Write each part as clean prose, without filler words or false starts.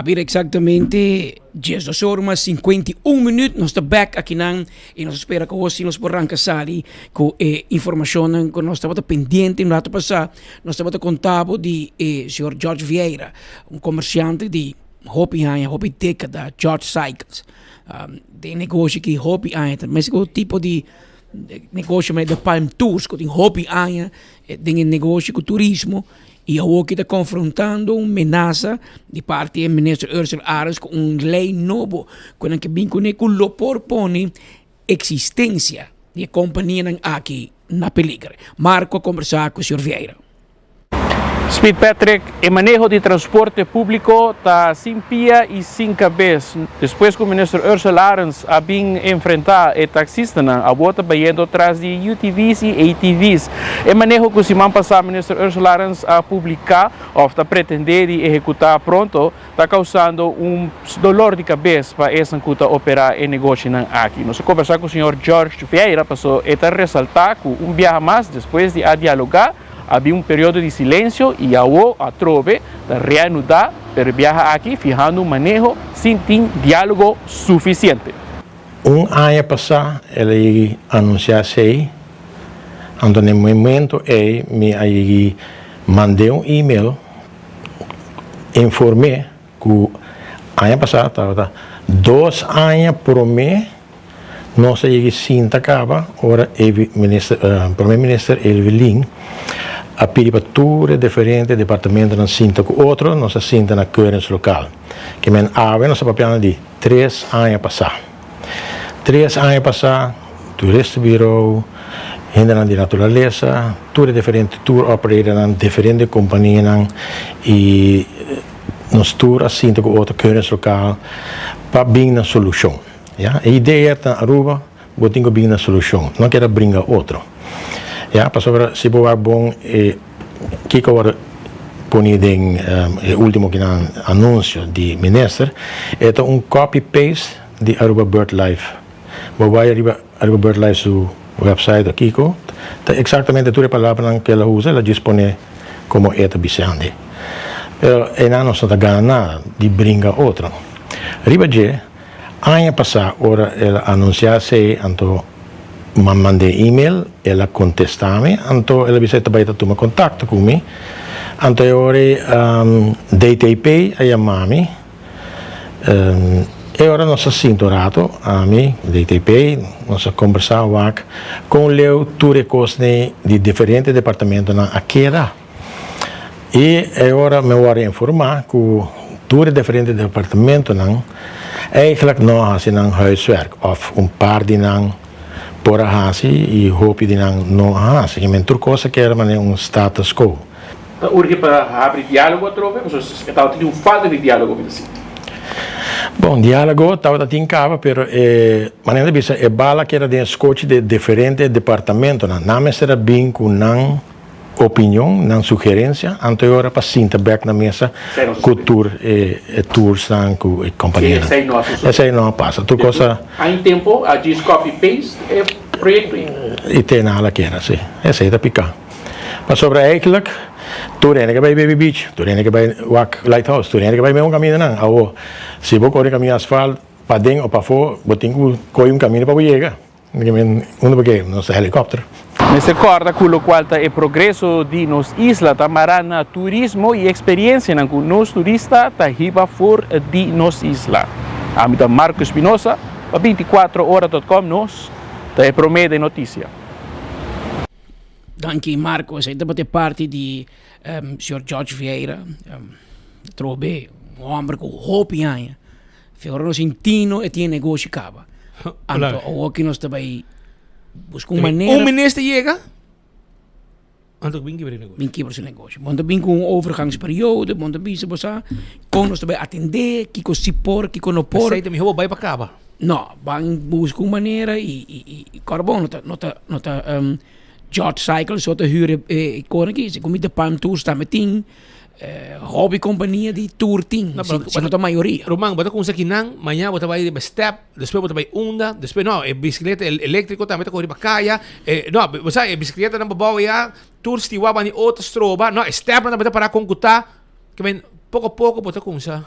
A bira exactamente 12 ora mas 51 minuut. Nos ta back akinan y nos ta spera cu hosi nos por ranca sali cu e informacionnan cu nos tabata pendiente un rato pasa. Nos tabata conta bo di e señor George Vieira, un comerciante di hopi aña, hopi decada, George Cycles. Den negoshi ki hopi aña ta mesco tipo di negoshi manera de Palm Tours cu tin hopi aña den e negoshi cu turismo. Y awoki ta confrontando un menasa di parti e minister Ursula Arends cu un ley nobo cu nan ke bin cune cu lo por pone existencia di e companianan aki na peliger. Marco a conversa cu señor Vieira. Speed Patrick, E maneho di transporte publico ta sin pia y sin cabes. Despues cu Minister Ursula Arends a bin enfrenta e taxistanan, awor ta bayendo tras di UTV's y ATV's. E maneho cu siman pasa Minister Ursula Arends a publica of ta pretende di ehecuta pronto ta causando un dolor di cabes pa esnan cu ta opera e negoshinan aki. Nos a conversa cu señor George Vieira paso e ta resalta cu un biaha mas despues di a dialoga A bin un periodo di silencio y awo atrobe ta reanuda, pero e biaha aki fihando un maneho sin tin dialogo suficiente. Un aña pasá el a yegi anunsiá esei, anto na e momento ei mi a yegi mand'é un email inform'é ku aña pasá tabata dos aña promé Nos a yega sinta caba ora e minister, Prome Minister Elvi Lin a pidi pa tur e diferente departamentonan sinta cu otro, nos a sinta na Keuringslokaal. Ke men awe nos a papiando di tres aña pasa. Tres aña pasa, Toeristenbureau, hendenan di naturalesa, tur e diferente tour operatornan, diferente companianan y nos tur a sinta cu otro Keuringslokaal pa bin na solucion. Ya, e idea ta Aruba bo tin ku bin na solushon, no keda bringa otro. Ya, pasobra si bo wak bon e kiko a wòrdu poni den e ultimo kinan anunsio di minister, e ta un copy paste di Aruba Bird Life. Bo bai ariba Aruba Bird Life su website o kiko, ta eksaktamente tur e palabranan ku el a usa, el a djis pone komo e ta bisandi. Pero einan nos no ta gana nada di bringa otro. Riba dje. Aña pasá ora el a anunsiá esei anto m'a mand'é email, el a kontestá mi, anto el a bisa e ta bai ta tuma kontakto ku mi. Anto e ora ei DTP a yama mi, e ora nos a sinta un rato, ami, DTP, nos a kombersá wak kon leu tur e kosnan di diferente departamentonan a keda. I e ora mi wòrdu informá ku tur e diferente departamentonan eigenlijk no a hasi nan huiswerk òf un par di nan por a hasi i hopi di nan no a hasi. I men tur kos a keda manera un status quo. Ta urgi pa habri diálogo atrobe pasobra e tabata tin un falta di diálogo mi ta sinti. Bon, diálogo tabata tin kaba pero e manera di bisa e bala keda den e skochi di e diferente departamentonan. Nan mester a bin ku nan opinion, nan sugerencia, anto e ora pa sinta bek na mesa cu tur e toursnan cu e companianan. Esey no a pasa. Tur cosa. Ain tempo a djis copy paste e proyecto ey. Y te na la kera, si. Esey ta pica. Pasobra eigenlijk tur hende ke bay Baby Beach, tur hende ke bay wak Lighthouse, tur hende ke bay meun camindanan. Awo, si bo core caminda asfalt paden o pafo, bo tin cu coy un caminda pa bo yega. Unda bo ke nos helikòpter? Mester kòrda ku lokual ta e progreso di nos isla ta mará na turismo i eksperiensianan ku nos turista ta hiba for di nos isla. Ami ta Marco Espinosa pa 24 ora dot com nos ta e promé den notisia. Danki Marco, esei tabata e parti di señor George Vieira, trobe un homber ku hopi aña. Si ora nos intino e tin e negoshi kaba. Anto awoki nos ta bai buska un manera. Un minister yega, anto bin kibra e negoshi. Bin kibra su negoshi. Bon ta bin ku un overgangsperiode, bon ta bisa bo sa kon nos ta bai atendé, kiko si por, kiko no por. Esei ta mihó bo bai pa kaba. No, ban buska un manera i i i kòrda bon no ta no ta no ta George Cycle so ta hür e kos aki, segun mi ta Palm Tours tambe tin. Hobby compania di tour tin, no, si, si no ta mayoria. Roman, bo ta kumsa kinan, mañana bo ta bai riba step, despues bo ta bai unda, despues no, e bicicleta eléctrico tambe ta kore riba kaya, e, no, bo sa, e bicicleta nan babou ya, tur stiwa bani otro stroba, no, e stepnan tambe ta para kon ku ta, ke men, poko poko bo ta kumsa.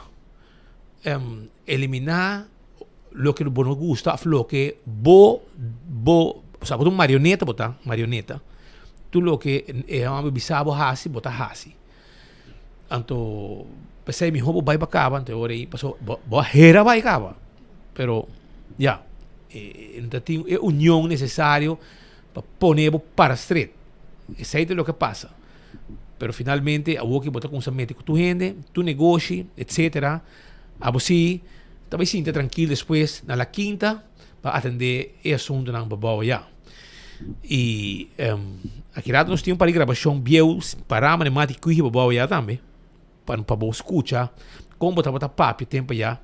Eliminá loke bo no gusta òf loke bo bo osea bo ta un marioneta bo ta marioneta tur loke e hòmber bisa bo hasi bo ta hasi anto p'esei mihó bo bai pa kaba anto e ora ei pasobra bo bo a hera bai kaba pero ya e no ta tin e union nesesario pa pone bo para stret esei ta loke a pasa. Pero finalmente awor ki bo ta kumsa mete ku tur hende, tur negoshi, etcetera, abo si ta bai sinta trankil despues na La Quinta pa atende e asuntunan pa bou aya. I aki rato nos tin un par di grabashon bieu pará manera mati kuhi pa bou aya tambe pa pa bo skucha kon bo tabata papia tempu aya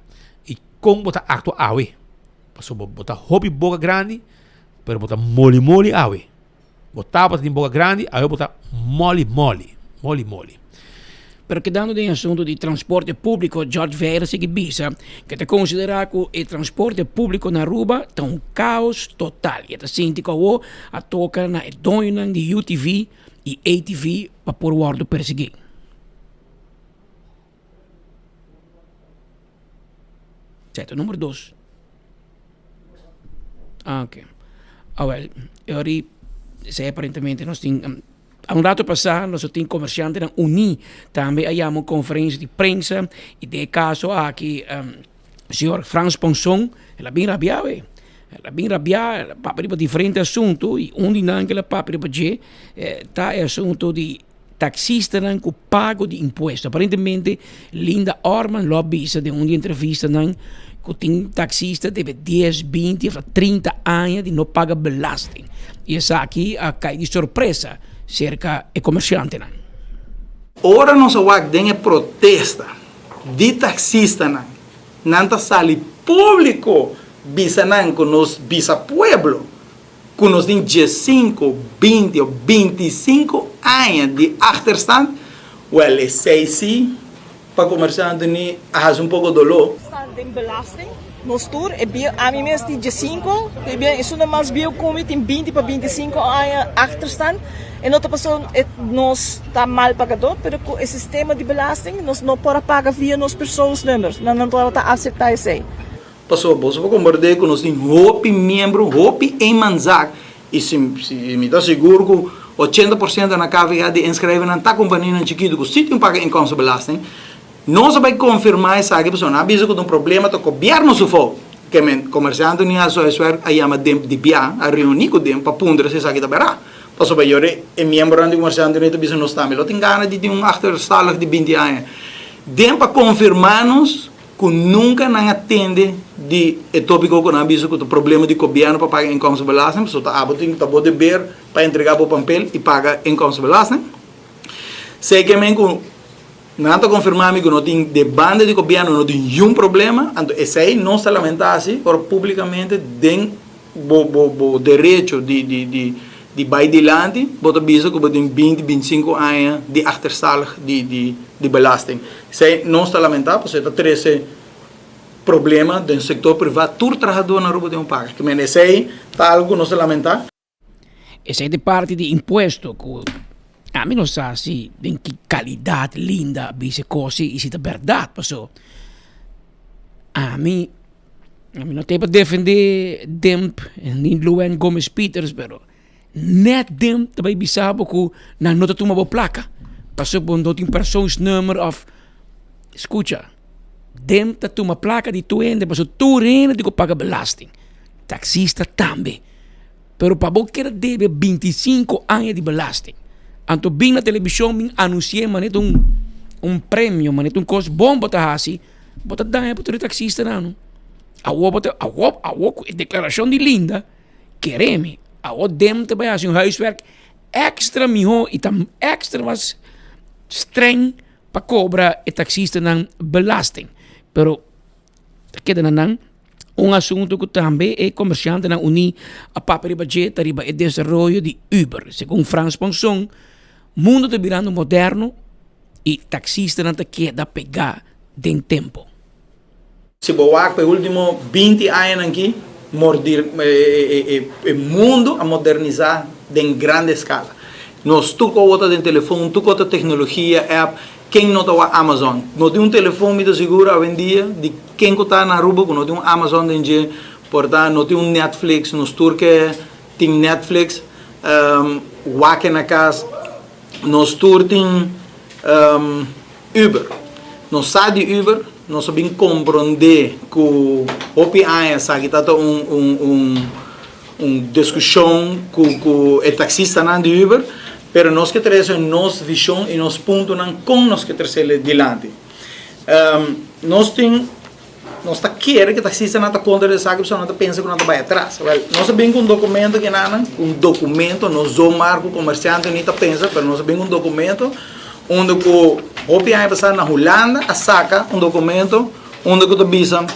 i kon bo ta aktua awe. Pasobra bo ta hopi boka grandi pero bo ta moli moli awe. Bo tabata tin boka grandi, awe bo ta moli moli, moli moli. Pero kedando den e asunto di transporte publico, George Veira sigui bisa cu e ta considera cu e transporte publico na Aruba ta un caos total y e ta sinti cu awo a toca na e doñonan di UTV y ATV pa por wordo persegui. Seta numero dos. Ah, ok. Awel, e ora esei aparentemente nos tin a un rato pasá nos tin komersiantenan uní tambe a yama un konferensia di prensa i den e kaso aki señor Frans Ponson el a bin rabiá wei. El a bin rabiá, el a papia riba diferente asuntu i un di nan ku el a papia riba dje ta e asuntu di Taxistanan ku pago di impuesto. Aparentemente Linda Orman lo a bisa den un di entrevistanan ku tin taxista debe dies, binti of 30 aña di no paga belasting. I esaki a kai di sorpresa serka e komershantenan. Ora nos a wak den e protesta di taxistanan, nan ta sali publico bisa nan ku nos bisa pueblo ku nos tin diesinku, 20 o 25 aña di achterstand, wèl esei sí pa komersiante ni a hasi un poko doló. Staan den belasting, nos tur, e bieu, ami mes tin diesinku, e bieu, esun mas bieu ku mi tin 20 pa 25 aña achterstand, e no ta pasobra e nos ta mal pagadó, pero ku e sistema di belasting nos no por a paga via nos persoonsnummer, nan no tabata aseptá esei. Pasobra boso por komprendé ku nos tin hopi miembro, hopi eenmanszaak, i si mi ta sigur ku 80% na KVK di inschrijvennan ta kompanianan chikitu ku si tin paga inkomstenbelasting. Nos a bai konfirmá esaki pasobra nan a bisa ku ta un problema ta gobièrnu su fout. Ke men komersiante ni a su huiswerk a yama den di bia, a reuní ku den pa puntra si esaki ta bèrdat. Pasobra yori e miembronan di komersiante ni ta bisa nos tambe lo tin gana di tin un achterstallig di 20 aña. Den pa konfirmá nos. Ku nunka nan a tende di e topiko ku nan a bisa ku ta problema di gobièrnu pa paga inkomstenbelasting, pasobra ta abo tin ta bo deber pa entrega bo pampel i paga inkomstenbelasting. Sei ke men ku nan ta konfirmá mi ku no tin de banda di gobièrnu no tin niun problema, anto esei nos ta lamentá si ora públikamente den bo bo bo derecho di di di di bai dilanti bo ta bisa ku bo tin 20, 25 aña di achterstallig di di di belasting. Esei nos ta lamentá pasobra e ta trese problema den sektor privá. Tur trahadó na Aruba tin un paga. Ke men esei ta algu ku nos ta lamentá. Esei ta e parti di impuesto ku ami no sa si den ki kalidat Linda a bisa e kos i si ta bèrdat paso ami Mi no ta pa defende Demp ni Luan Gomez Peters pero net Demp ta bai bisa bo ku nan no ta tuma bo plaka pasobra bo no tin persoonsnummer of skucha Demp ta tuma plaka di tur hende pasobra tur hende tin ku paga belasting taksista tambe pero pa bo keda debe 25 aña di belasting anto bin na televishon bin anunsi'é manera un un premio manera un kos bon bo ta hasi. Bo ta daña pa tur e taksistanan no. Awor bo ta awor awor ku e deklarashon di Linda kere mi awor dem ta bai hasi un huiswerk èkstra mihó i ta èkstra mas streng pa kobra e taksistanan belasting. Pero ta keda na nan un asuntu ku tambe e komershantenan uní a papia riba dje ta riba e desaroyo di Uber. Segun Frans Ponson mundu ta birando moderno. i taksistanan ta keda pegá den tempu. Si bo wak pa e ultimo 20 añanan aki, e mundo a modernisá den grande eskala. Nos tur ku awor ta den telefon, tur ku ta teknologia, app, ken no ta wak Amazon? No tin un telefon, mi ta sigur, awendia di. ken ku ta na Aruba ku no tin un Amazon den dje, por ta no tin un Netflix, nos tur ke tin Netflix, wak e na kas, nos tur tin Uber. Nos sa di Uber, nos a bin komprondé ku hopi aña esaki ta ta un un un un diskushon ku ku e taksistanan di Uber, pero nos ke trese nos vishon i nos puntonan kon nos ke tresel dilanti. Nos tin nos ta kere ku e taksistanan ta kontra di esaki pasobra nan ta pensa ku nan ta bai atras. Wèl, nos a bin ku un dokumento kinanan, un dokumento, no zomaar ku komersiante ni ta pensa, pero nos a bin ku un dokumento Unda ku hopi aña pasá na Hulanda a saka un dokumento unda ku ta bisa,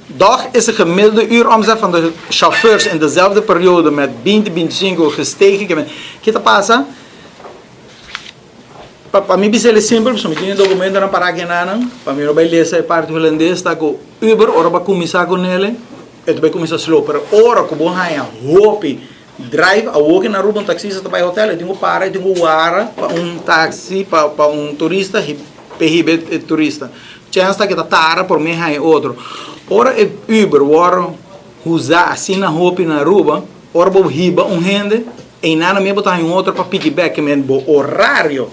Doch is de gemiddelde uuromzet van de chauffeurs in dezelfde periode met binti bintisinku gestegen. Ke ta pasa? Pa mi bisa el e simpel, pasobra mi tin e dokumentonan pará kenanan, pa mi no bai lesa e parti hulandes, ta ku Uber ora bo a kuminsá ku nele, e ta bai kuminsá slow, pero ora ku bo haña hopi Drive awor ke na Aruba un taxista ta bai hotel e tin ku para e tin ku wara pa un taxi pa pa un turista pa e hiba e turista. Chèns ta ke ta tara por mi haña otro. Ora e Uber wòrdu usa asina hopi na Aruba, ora bo hiba un hende einan mi bo ta haña un otro pa piki bèk ke men bo orario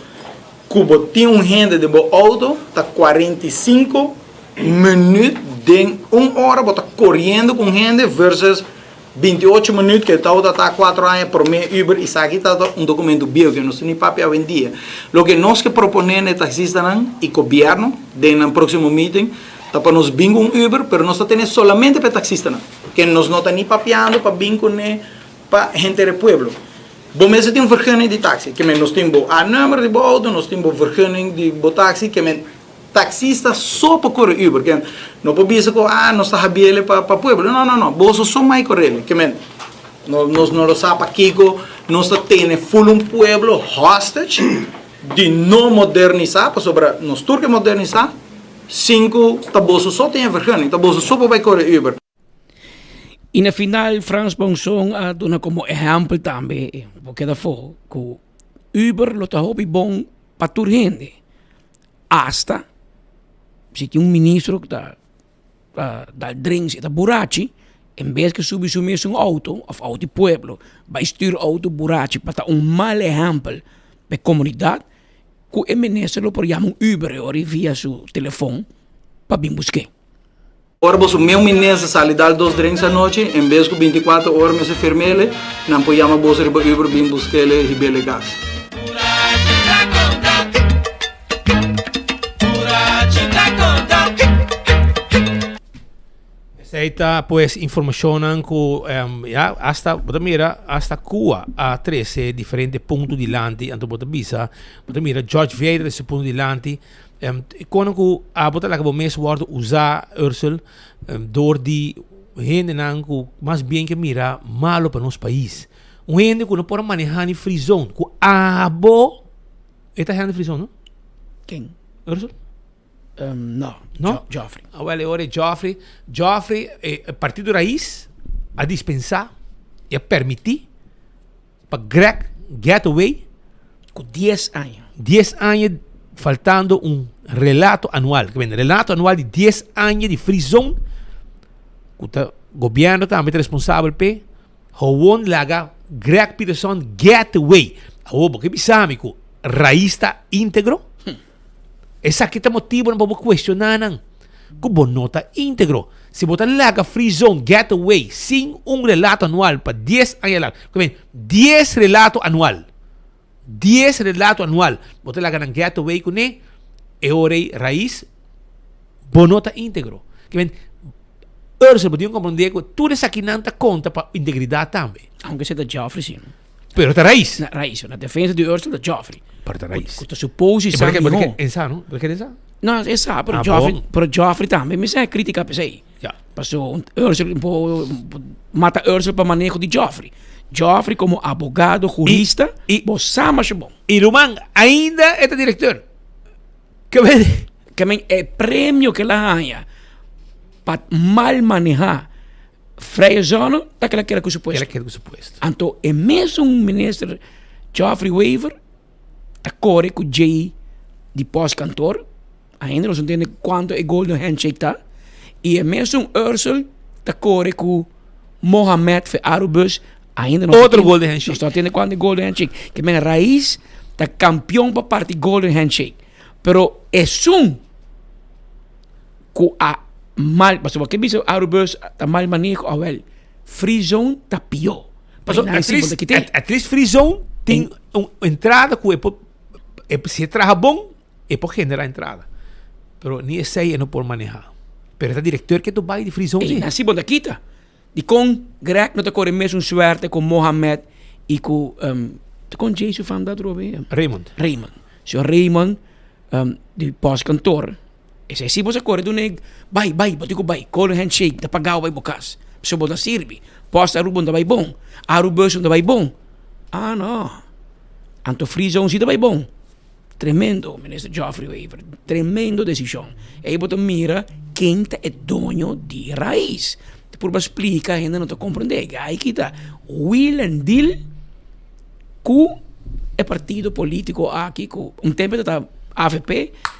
ku bo tin un hende den bo outo ta 45 minüt den un ora bo ta koriendo ku un hende versus 28 minuut ke tabata ta 4 aña prome Uber esaki tabata un documento bieu ke nos ta ni papia awendia. Loke nos ke propone na e taxistanan y gobierno den nan proximo meeting ta pa nos bin ku un Uber pero nos ta tene solamente pa e taxistanan ke nos no ta ni papiando pa bin kune pa henter e pueblo. Bo mester tin un vergunning di taxi ke men nos tin bo A-nummer di bo auto nos tin bo vergunning di bo taxi ke men Taxista so por kore Uber ke no por bisa ku ah nos ta habiele pa pa pueblo no no no boso so mai korele ke men no nos no lo sa pakiko nos ta tene ful un pueblo hostage di no modernisa pasobra nos tur ke modernisa sin ku ta boso so tin e vergunning ta boso so por bai kore Uber. I na final Frans Ponson a duna komo ehèmpel tambe bo keda afó ku Uber lo ta hopi bon pa tur hende. Asta si tin un ministro ku ta dal drinks i ta burachi, en bes ke subi su mes un outo òf outo di pueblo bai stuur outo burachi pa ta un mal ehèmpel pa e komunidat, ku e minister lo por yama un Uber e ora i via su telefòn pa bin busk'é. Ora boso meu minister sali dal dos drinks anochi, en bes ku bintikuater ora mester firm'ele, nan por yama boso riba Uber bin busk'ele hib'ele kas. Esei ta pues informashonnan ku ya hasta bo ta mira hasta Cuba a trese diferente punto dilanti anto bo ta bisa bo ta mira George Vieira trese punto dilanti. Kono ku abo ta laga bo mes wòrdu usá, Ursel, dor di hendenan ku mas bien ke mira malo pa nos pais. Un hende ku no por a manehá ni free zone, ku abo e ta hende free zone, no? Ken? Ursel? No. No? Geoffrey. Awel, e ora e Geoffrey. Geoffrey, e Partido Raiz a dispensá i a permití Pa Greg Getaway. Ku dies aña. Dies aña faltando un relato anual. Ke men relato anual di dies aña di free zone. Ku ta gobierno tambe ta responsabel p'e. Howon laga Greg Peterson Getaway. Awor bo ke bisa mi ku Raiz ta integro? Esaki ta motibonan pa bo cuestiona nan cu bo no ta integro. Si bo ta laga free zone getaway sin un relato anual pa dies aña largo, cu men dies relato anual, dies relato anual, bo ta laga nan getaway cune, e ora ey Raiz bo no ta integro. Cu men Ursel bo tin cu comprende cu tur esakinan ta conta pa integridad tambe. Aunke sea ta Geoffrey si. Pero ta Raiz. Na Raiz. Na defensa di Ursel ta Geoffrey. Pero ta Raiz. Ku ta suppose sa miho. E sa no? Por e sa? No, e sa, pero Geoffrey, pero Geoffrey tambe mi sa kritika p'esei. Ja. Paso Ursel po mata Ursel pa maneho di Geoffrey. Geoffrey komo abogado, hurista, bo sa masha bon. I ruman ainda e ta direkteur. Ke men. Ke men e premio ke el a haña pa mal maneha Vrije zone ta keda keda ku su puesto. Keda keda ku su puesto. Anto e mesun minister Geoffrey Wever ta kore ku Jay di postkantoor. Ainda nos no tende cuanto e golden handshake ta. Y e mesun Ursel ta core cu Mohamed fe Arubus. Ainda nos Otro golden handshake. Nos no tende cuanto e golden handshake. Ke men Raiz ta campeon pa parti golden handshake. Pero esun cu a mal, pasobra ke bisa Arubus ta mal maneho, awel free zone ta pio. Pasobra at least, at least free zone tin un entrada cu e por, si e traha bon, E por genera entrada. Pero ni esey e no por maneha. Pero e ta directeur ke to bay di free zone si. Ey, si bo ta kita. Dikon Greg no ta kore mesun suerte ku Mohamed i ku dikon Jay su fam ta atrobe? Raymond. Raymond. Señor Raymond di postkantoor. Esey si bo sa kore dun'e bay bay bo tin ku bay. Golden handshake ta pagao bay bo kas. Pasobra bo ta sirbi. Post Aruba no ta bay bon. Arubus no ta bay bon. Ah no. Anto free zone si ta bay bon. Tremendo, Minister Geoffrey Wever. Tremendo decision. Ey bo ta mira ken ta e doño di Raiz. Ta purba splica, hende no ta comprende. Gai kita wheel and deal cu e partido politico aki cu un tempo ta ta avp,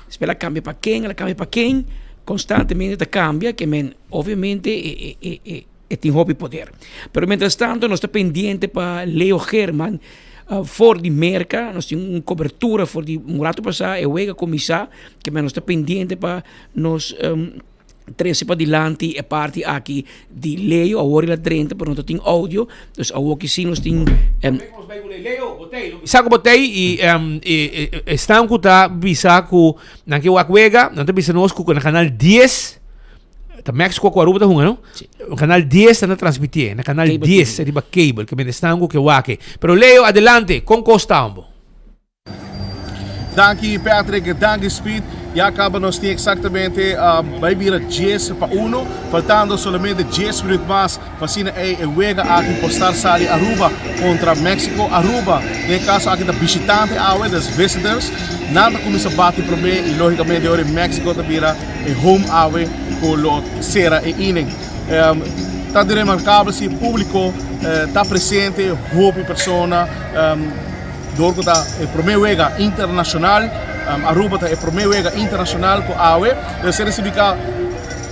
despues el a cambia pa ken, el a cambia pa ken, constantemente ta cambia, ke men obviamente e e e. E tin hopi poder. Pero mientras tanto nos ta pendiente pa Leo German for di Merca. Nos tin un cobertura for di un rato pasa e wega cuminsa ke men nos ta pendiente pa nos trece padilanti e parti aki di Leo. Awor el a drenta pero no ta tin audio. Dus awor ki si nos tin. Leo, bo tei. Bisa ku bo tei i esnan ku ta bisa ku nan ke wak wega, nan ta bisa nos ku na kanal dies. Ta Mexico ku Aruba ta hunga, no? Sí. Canal 10 ta transmitié, na Canal Cable 10 TV. riba cable, ke men esnan ku ke wak. Pero Leo, adelante, kon kos ta hombo? Danki Patrick, danki Speed. Ya caba nos tin exactamente bay bira dies pa uno, faltando solamente dies minuut mas pa asina ey e wega aki por start sali Aruba contra Mexico. Aruba den e caso aki ta bishitante awe, dus visitors. Nan ta cuminsa bati prome y logicamente ora Mexico ta bira E home awe ku lo sera e inning. Ta di remarkabel si e públiko ta presente, hopi persona dor ku ta e promé wega internashonal. Aruba ta e promé wega internashonal ku awe. Esei ta signifiká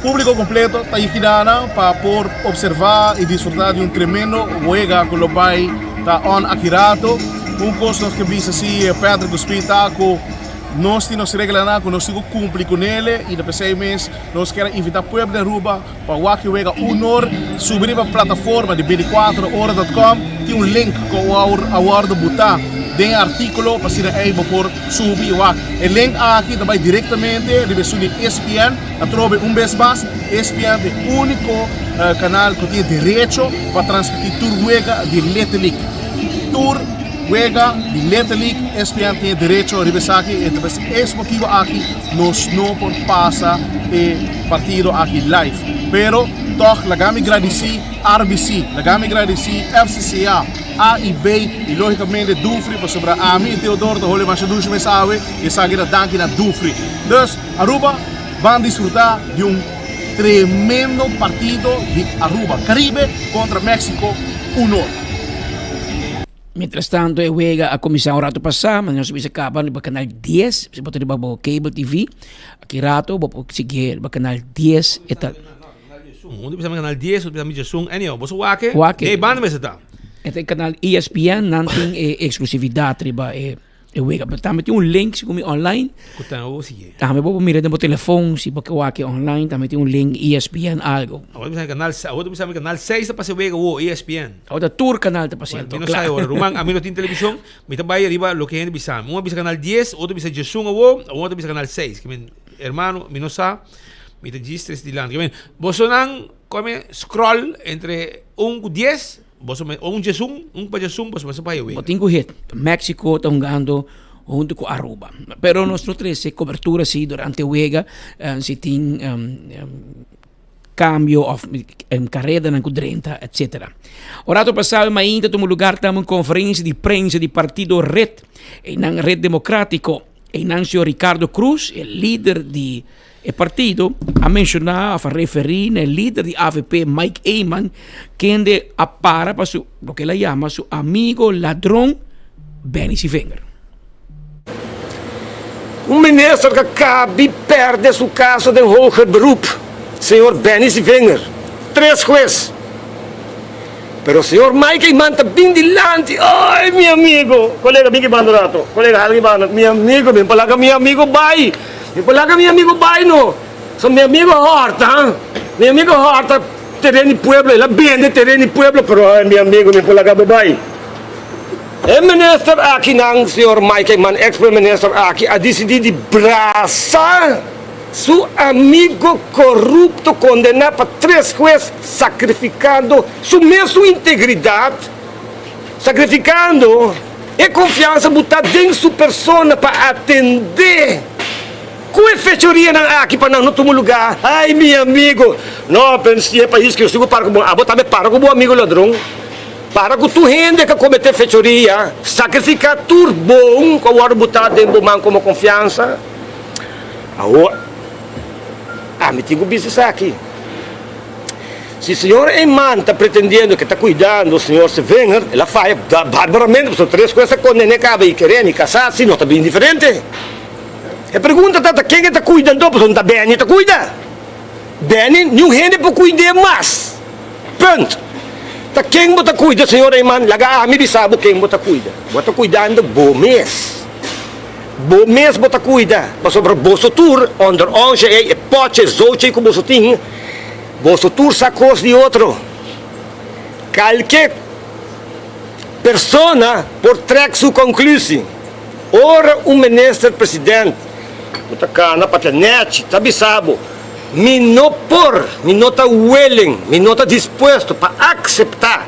públiko kompleto ta yigidana pa por opservá i disfrutá di un tremendo wega ku lo bai ta on aki rato. Un kos nos ke bisa si Patrick ku Speed ta ku. Nos tin nos reglanan ku nos tin ku kumpli kunele i ta p'esei mes nos kier a invitá pueblo di Aruba pa wak e wega unor. Subi riba plataforma di bintikuater ora dot com tin un link ku a wòrdu butá den e artíkulo pa asina ei bo por subi i wak. E link aki ta bai direktamente riba esun di ESPN. Atrobe un bes mas ESPN ta e úniko kanal ku tin e derecho pa transmití tur wega di Little League. Tur. Wega di Little League, ESPN tin e derecho riba esaki, e ta es motibo aki nos no por pasa e partido aki live. Pero tog laga mi gradici RBC, laga mi gradici FCCA, AIB y logicamente Dufry pasobra ami y Theodor ta holi masha dushi mes awe y esaki ta danki na Dufry. Dus Aruba ban disfruta di un tremendo partido di Aruba Caribe contra Mexico unor. Mientras tanto e wega a kuminsá un rato pasá, ma nos a bisa kaba riba kanal dies, si bo ta riba bo cable TV, aki rato bo por sigui riba kanal dies e ta. Un ta bisa kanal dies, otro bisa mi un, anyhow, boso wak e, Wak e. den e banda mester ta. E ta e kanal ESPN, nan tin e eksklusividat riba e. E wega, pero tambe tin un link si kumi online. Ku ta bo sigui. Tambe bo por mira den bo telefon si bo ke wak online, tambe tin un link ESPN algo. Awor ta bisa kanal, awor ta bisa mi kanal 6 ta pasa e wega wo, ESPN. Awor ta tur kanal ta pasando, Mi no sa awor, ruman, ami no tin televishon, mi ta bai riba loke hende bisa mi. Un a bisa kanal 10, otro bisa diesun awor, otro bisa kanal 6. Ke men, hermano, mi no sa, mi ta djis tres dilanti. Ke men, bosonan kome scroll entre un ku dies. Boso me un djesun, un pa djesun, boso mester bai Bo tin ku hit. Mexico ta hungando hunto ku Aruba. Pero nos no trese kobertura si durante wega si tin kambio of karedanan ku drenta etcetera. Un rato pasado mainta tuma lugar tambe un konferensia di prensa di partido Red, einan Red Democratico, einan señor Ricardo Croes, e lider di E partido a menshoná òf a referí na e lider di avp Mike Eman kende a para pa su loke el a yama su amigo ladron Benny Sevinger. Un minister ku a kabi pèrdè su kaso den hoger beroep, señor Benny Sevinger, tres hues. Pero señor Mike Eman ta bin dilanti, ay mi amigo, colega bin ki banda rato, colega hala ki banda, mi amigo, mi por laga mi amigo bay, mi por laga mi amigo bay no, so mi amigo horta, mi amigo horta teren di pueblo, el a bende teren di pueblo, pero ay mi amigo, mi por laga bo bay. E minister akinan, señor Mike Eman, ex primer minister aki a dicidi di brasa Su amigo corupto condena pa tres hues sacrificando su mesun integridad, sacrificando e confiansa buta den su persona pa atende cu e fechorianan aki pa nan no tuma lugar. Ay mi amigo, no pensi e pais cu sigu para cu bo, abo tambe para cu bo amigo ladron, para cu tur hende cu a comete fechoria, sacrifica tur bon cu a wordo buta den bo man como confiansa. Awor, ami tin ku bisa esaki, Si señor Eman ta pretendiendo ke ta kuidando señor Sevinger, el a faya barbaramente, pasobra tres kos a kondené kaba i keré mi kasá si no ta bin diferente. E pregunta ta, ta ken e ta kuida anto? Pasobra no ta Benny ta kuida. Benny, niun hende por kuid'é mas. Punt. Ta ken bo ta kuida, señor Eman? Laga ami bisa bo ken bo ta kuida. Bo ta kuidando bo mes. Bo mes bo ta cuida, pasobra boso tur, onder onsje ei, e potje, zoutje ei cu boso tin, boso tur sa cos di otro. Calke persona por trek su conclusie. Ora un minister president cu ta cana papia nechi ta bisa bo, Mi no por, mi no ta willing, mi no ta dispuesto pa acepta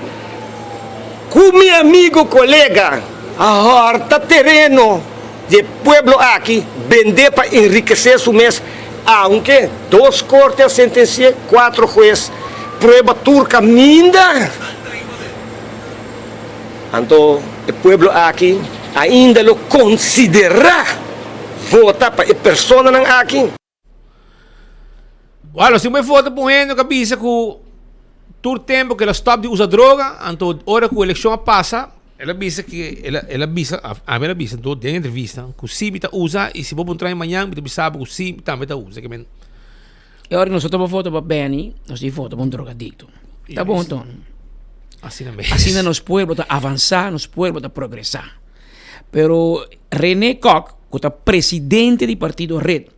cu mi amigo colega a horta tereno di e pueblo aki, bende pa enrikesé su mes, aunke dos korte a sentensi'é, kuatro hues prueba tur kaminda. Anto e pueblo aki ainda lo konsiderá vota pa e personanan aki? Bueno, si bo vota pa un hende ku a bisa ku tur tempu ku el a stòp di usa droga, anto ora ku elekshon a pasa, el a bisa ku el a el a bisa, ami el a bisa anto den entrevista ku si mi ta usa i si bo puntra mi mañan mi ta bisa bo ku si mi tambe ta usa. E ora nos ta vota pa Benny, nos tin vota pa un drogadicto. Ta bon anto. Asina mes. Asina nos pueblo ta avansa, nos pueblo ta progresa. Pero Rene Kok, ku ta presidente di partido Red,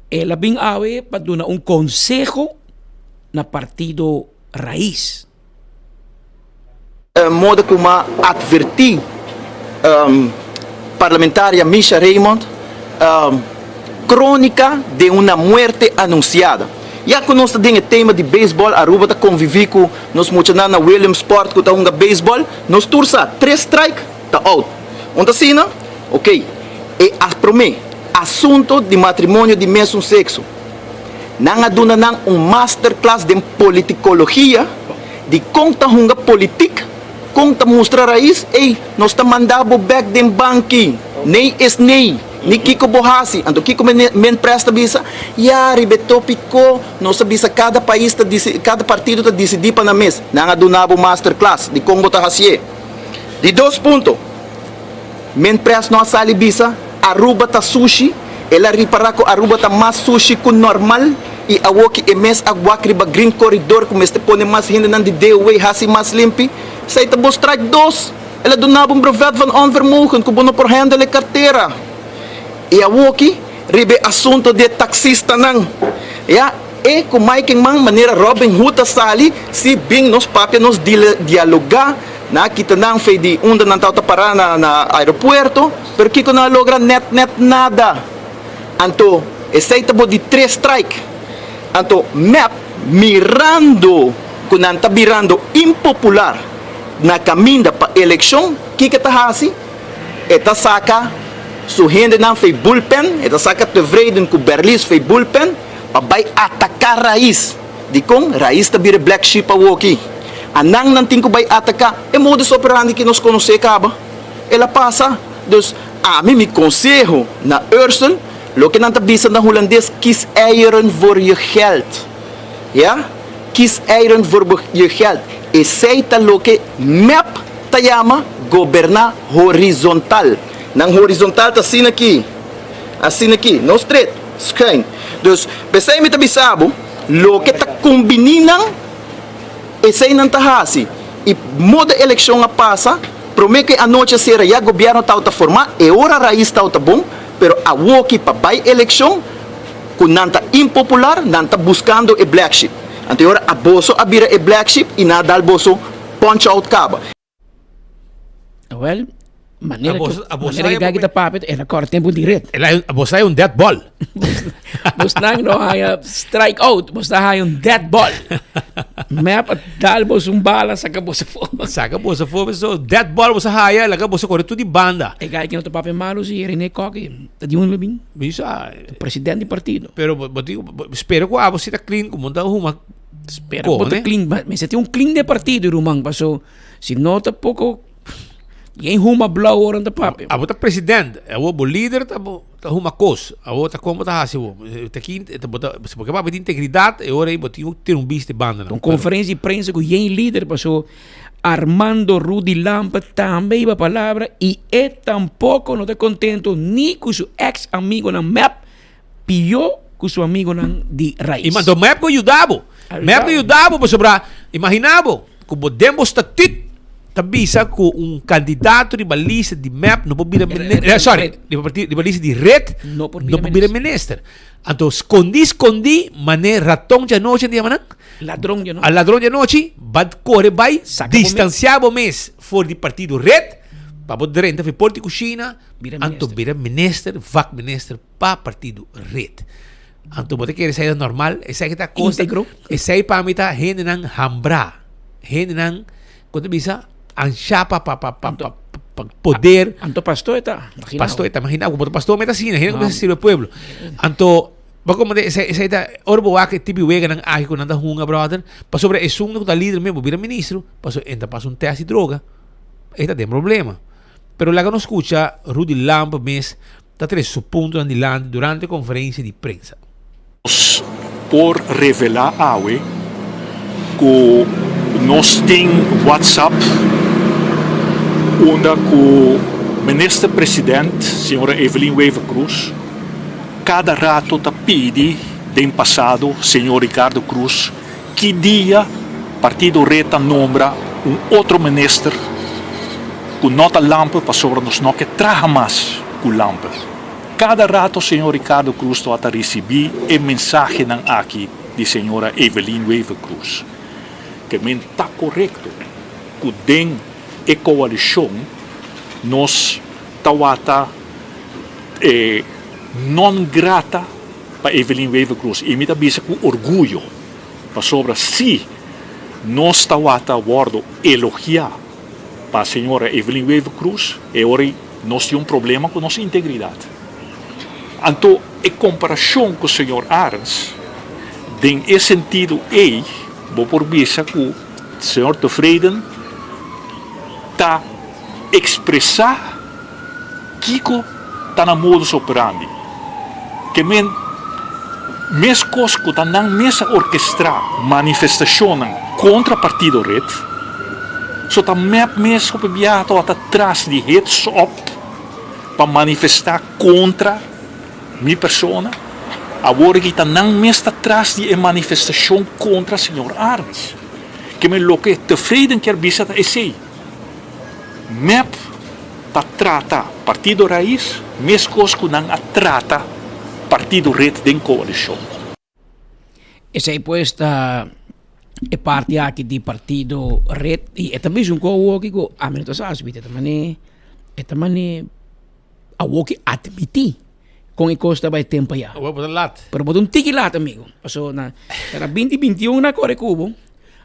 El a bin awe pa duna un konseho na partido Raiz. Moda ku m'a atvertí parlamentaria Misha Raymond, Crónica de una muerte anunciada. Ya ku nos ta den e tema di beisbòl, Aruba ta konviví ku nos muchanan na Williamsport ku ta hunga beisbòl. Nos tur sa, tres strike ta out. Un ta asina? Oké. E a promé asunto di matrimonio di mesun sekso. Nan a duna nan un masterclass den politikologia di kon ta hunga politik, kon ta mustra rais, ey, nos ta manda bo bek den banki, nee is nee, ni kiko bo hasi. Anto kiko men pres ta bisa? Ya, riba e topiko nos a bisa kada pais ta disi, kada partido ta disidí pa nan mes. Nan a duna bo masterclass di kon bo ta hasié. Di dos punto. Men pres no a sali bisa Aruba ta sushi, el a ripara cu Aruba ta mas sushi cu normal y awoki e mes a wak riba Green Corridor cu mester pone mas hendenan di DOW haci mas limpi. Esey ta bo strike dos. El a duna bo un brevet van onvermogen cu bo no por handle e cartera. Y awoki riba e asunto di e taxistanan. Ya, e cu Mike Eman manera Robin Hood a sali, si bin nos papia nos dialoga. Nan a kita nan fe di unda nan tabata pará na na aeropuerto, pero kiko nan a logra? Nèt nèt nada. Anto esei ta bo di tres strike. Anto mep mirando ku nan ta birando impopular na kaminda pa elekshon, kiko e ta hasi? E ta saka su hendenan fei bullpen, e ta saka Tevreden ku Berlis fei bullpen pa bai ataká Rais. Dikon Rais ta bira black sheep awoki? A nan nan tin ku bai ataká e modus operandi ki nos konosé kaba. El a pasa. Dus ami mi konseho na Ursel, loke nan ta bisa na hulandes kies eieren voor je geld. Ya, kies eieren voor je geld. Esei ta loke mep ta yama goberná horizontal. Nan horizontal ta asina aki. Asina aki, no stret, schuin. Dus, p'esei mi ta bisa bo, loke ta kumbiní nan, esei nan ta hasi. I moda elekshon a pasa, promé ku e anochi a sera ya gobièrnu tabata formá, e ora Raiz tabata bon, pero awoki pa bai elekshon, ku nan ta impopular, nan ta buskando e black sheep. Anto e ora a boso a bira e black sheep i nan a dal boso punch out kaba. Wel, manera que, manera que gaki ta papia, era kort tempo di red. Bos hay un dead ball. Bos nang no haya strike out, bos ta haya un dead ball. Mep a dal bos un bala, saca bos afo. Saca bos afo, so dead ball bos haya, laga bos corre tu di banda. E gaki no ta papia malo si René Kokke, ta di un lebin. Bisa. President di partido. Pero bo digo, spero ku abo si ta clean, ku monta huma. Spero ku bo ta clean, mester tin un clean de partido ruman, paso Si no ta poko yen huma blauw ora ta papia. Abo ta president, abo bo lider ta bo ta huma kos. Abo ta kon bo ta hasi bo. Ta kin ta bo ta si bo ke papia di integridat e ora ei bo tin ku tira un bista e banda nan. Un konferensia di prensa ku yen lider paso Armando Rudy Lampe tambe iba palabra i e tampoko no ta kontento ni ku su eks amigonan mep Pió ku su amigonan di Rais. I manto mep ku yuda bo. Mep ku yuda bo pasobra imagina bo ku bo den bo statut ta bisa ku un kandidato riba lista di mep no por bira minister. Sorry, riba partido riba lista di red no por bira minister. Anto skondi skondi mane raton dje anochi nan ta yama nan? Ladron dje anochi. A ladron dje anochi ba kore bai distansia bo mes for di partido red pa bo drenta for porta di kushina anto bira minister, vakminister. pa partido red. Anto bo ta kere esei ta normal? Esei ta cosa. Integro. Esei pa mi ta hendenan hambrá. Hendenan, kon ta bisa, anshá pa pa pa pa pa pa poder. Anto pastor e ta. Pastor e ta. Imagina bo ta pastor meta asina, hende ku ta sirbi pueblo. Anto bo komprende esei esei ta ora bo wak e tipo di weganan aki ku nan ta hunga brother, pasobra esun ku ta lider mes bo bira ministro, pasobra e ta pasa un test di droga, e ta den problema. Pero laga nos skucha Rudy Lampe mes ta trese su puntonan dilanti durante konferensia di prensa. Nos por revelá awe ku nos tin WhatsApp unda ku Minister President señora Evelyn Wever-Croes kada rato ta pidi den pasado señor Ricardo Croes Ki dia Partido Red ta nombra un otro minister ku no ta Lampe pasobra nos no ke traha mas ku Lampe? Kada rato señor Ricardo Croes tabata risibí e mensahenan aki di señora Evelyn Wever Croes. Ke men ta korekto ku den e koalishon nos tawata e non grata pa Evelyn Wever Croes i mi ta bisa ku orguyo. Pasobra si nos tawata wordo elogia pa señora Evelyn Wever Croes, e ora ei nos tin un problema cu nos integridad. Anto e comparacion cu señor Arends, den e sentido ei bo por bisa cu señor Tevreden ta expresa Kiko ta nan modus operandi? Ke men meskos ku ta nan mes a orkestrá manifestashonnan kontra partido red, so ta mep mes hopi biaha tabata tras di hets op pa manifestá kontra mi persona, awor aki ta nan mes ta tras di e manifestashon kontra señor Arends. Ke men loke Tevreden kier bisa ta esei. Mep ta trata Partido Raiz meskos ku nan a trata Partido Red den koalishon. Esei pues ta e parti aki di Partido Red i e ta bisa un kos awoki ku ami no ta sa asbit e ta mane e ta mane awoki atmití kon e kos ta bai tempo ya. Awor bo ta lat. Pero bo ta un tiki lat amigo. Paso na na binti binti un na kore kubo.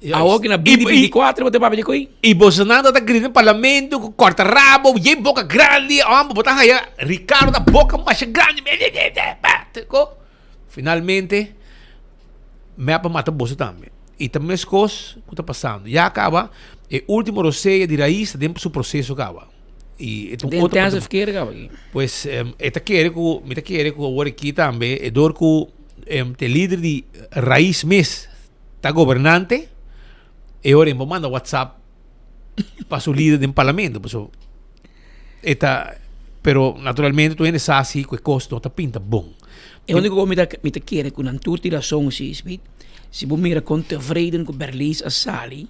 Awor ki na binti binti kuater bo ta papia di koi. I Bolsonaro ta grita den parlamento ku korta rabo, yen boka grandi, amo bo ta haya Ricardo ta boka masha grandi. Finalmente mep a mata boso tambe. I ta meskos ku ta pasando. Ya kaba e ultimo rosea di rais ta den su proseso kaba. I e ta un Den otro intensive care kaba aki. Pues e ta kere ku mi ta kere ku awor aki tambe e dor ku te lider di rais mes ta gobernante e ora bo manda whatsapp pa su lider den parlamento paso e ta. Pero naturalmente tur hende sa si ku e kos no ta pinta bon. E úniko kos mi ta mi ta kere ku nan tur tin rason si Smith, si bo mira kon tevreden ku Berlies a sali.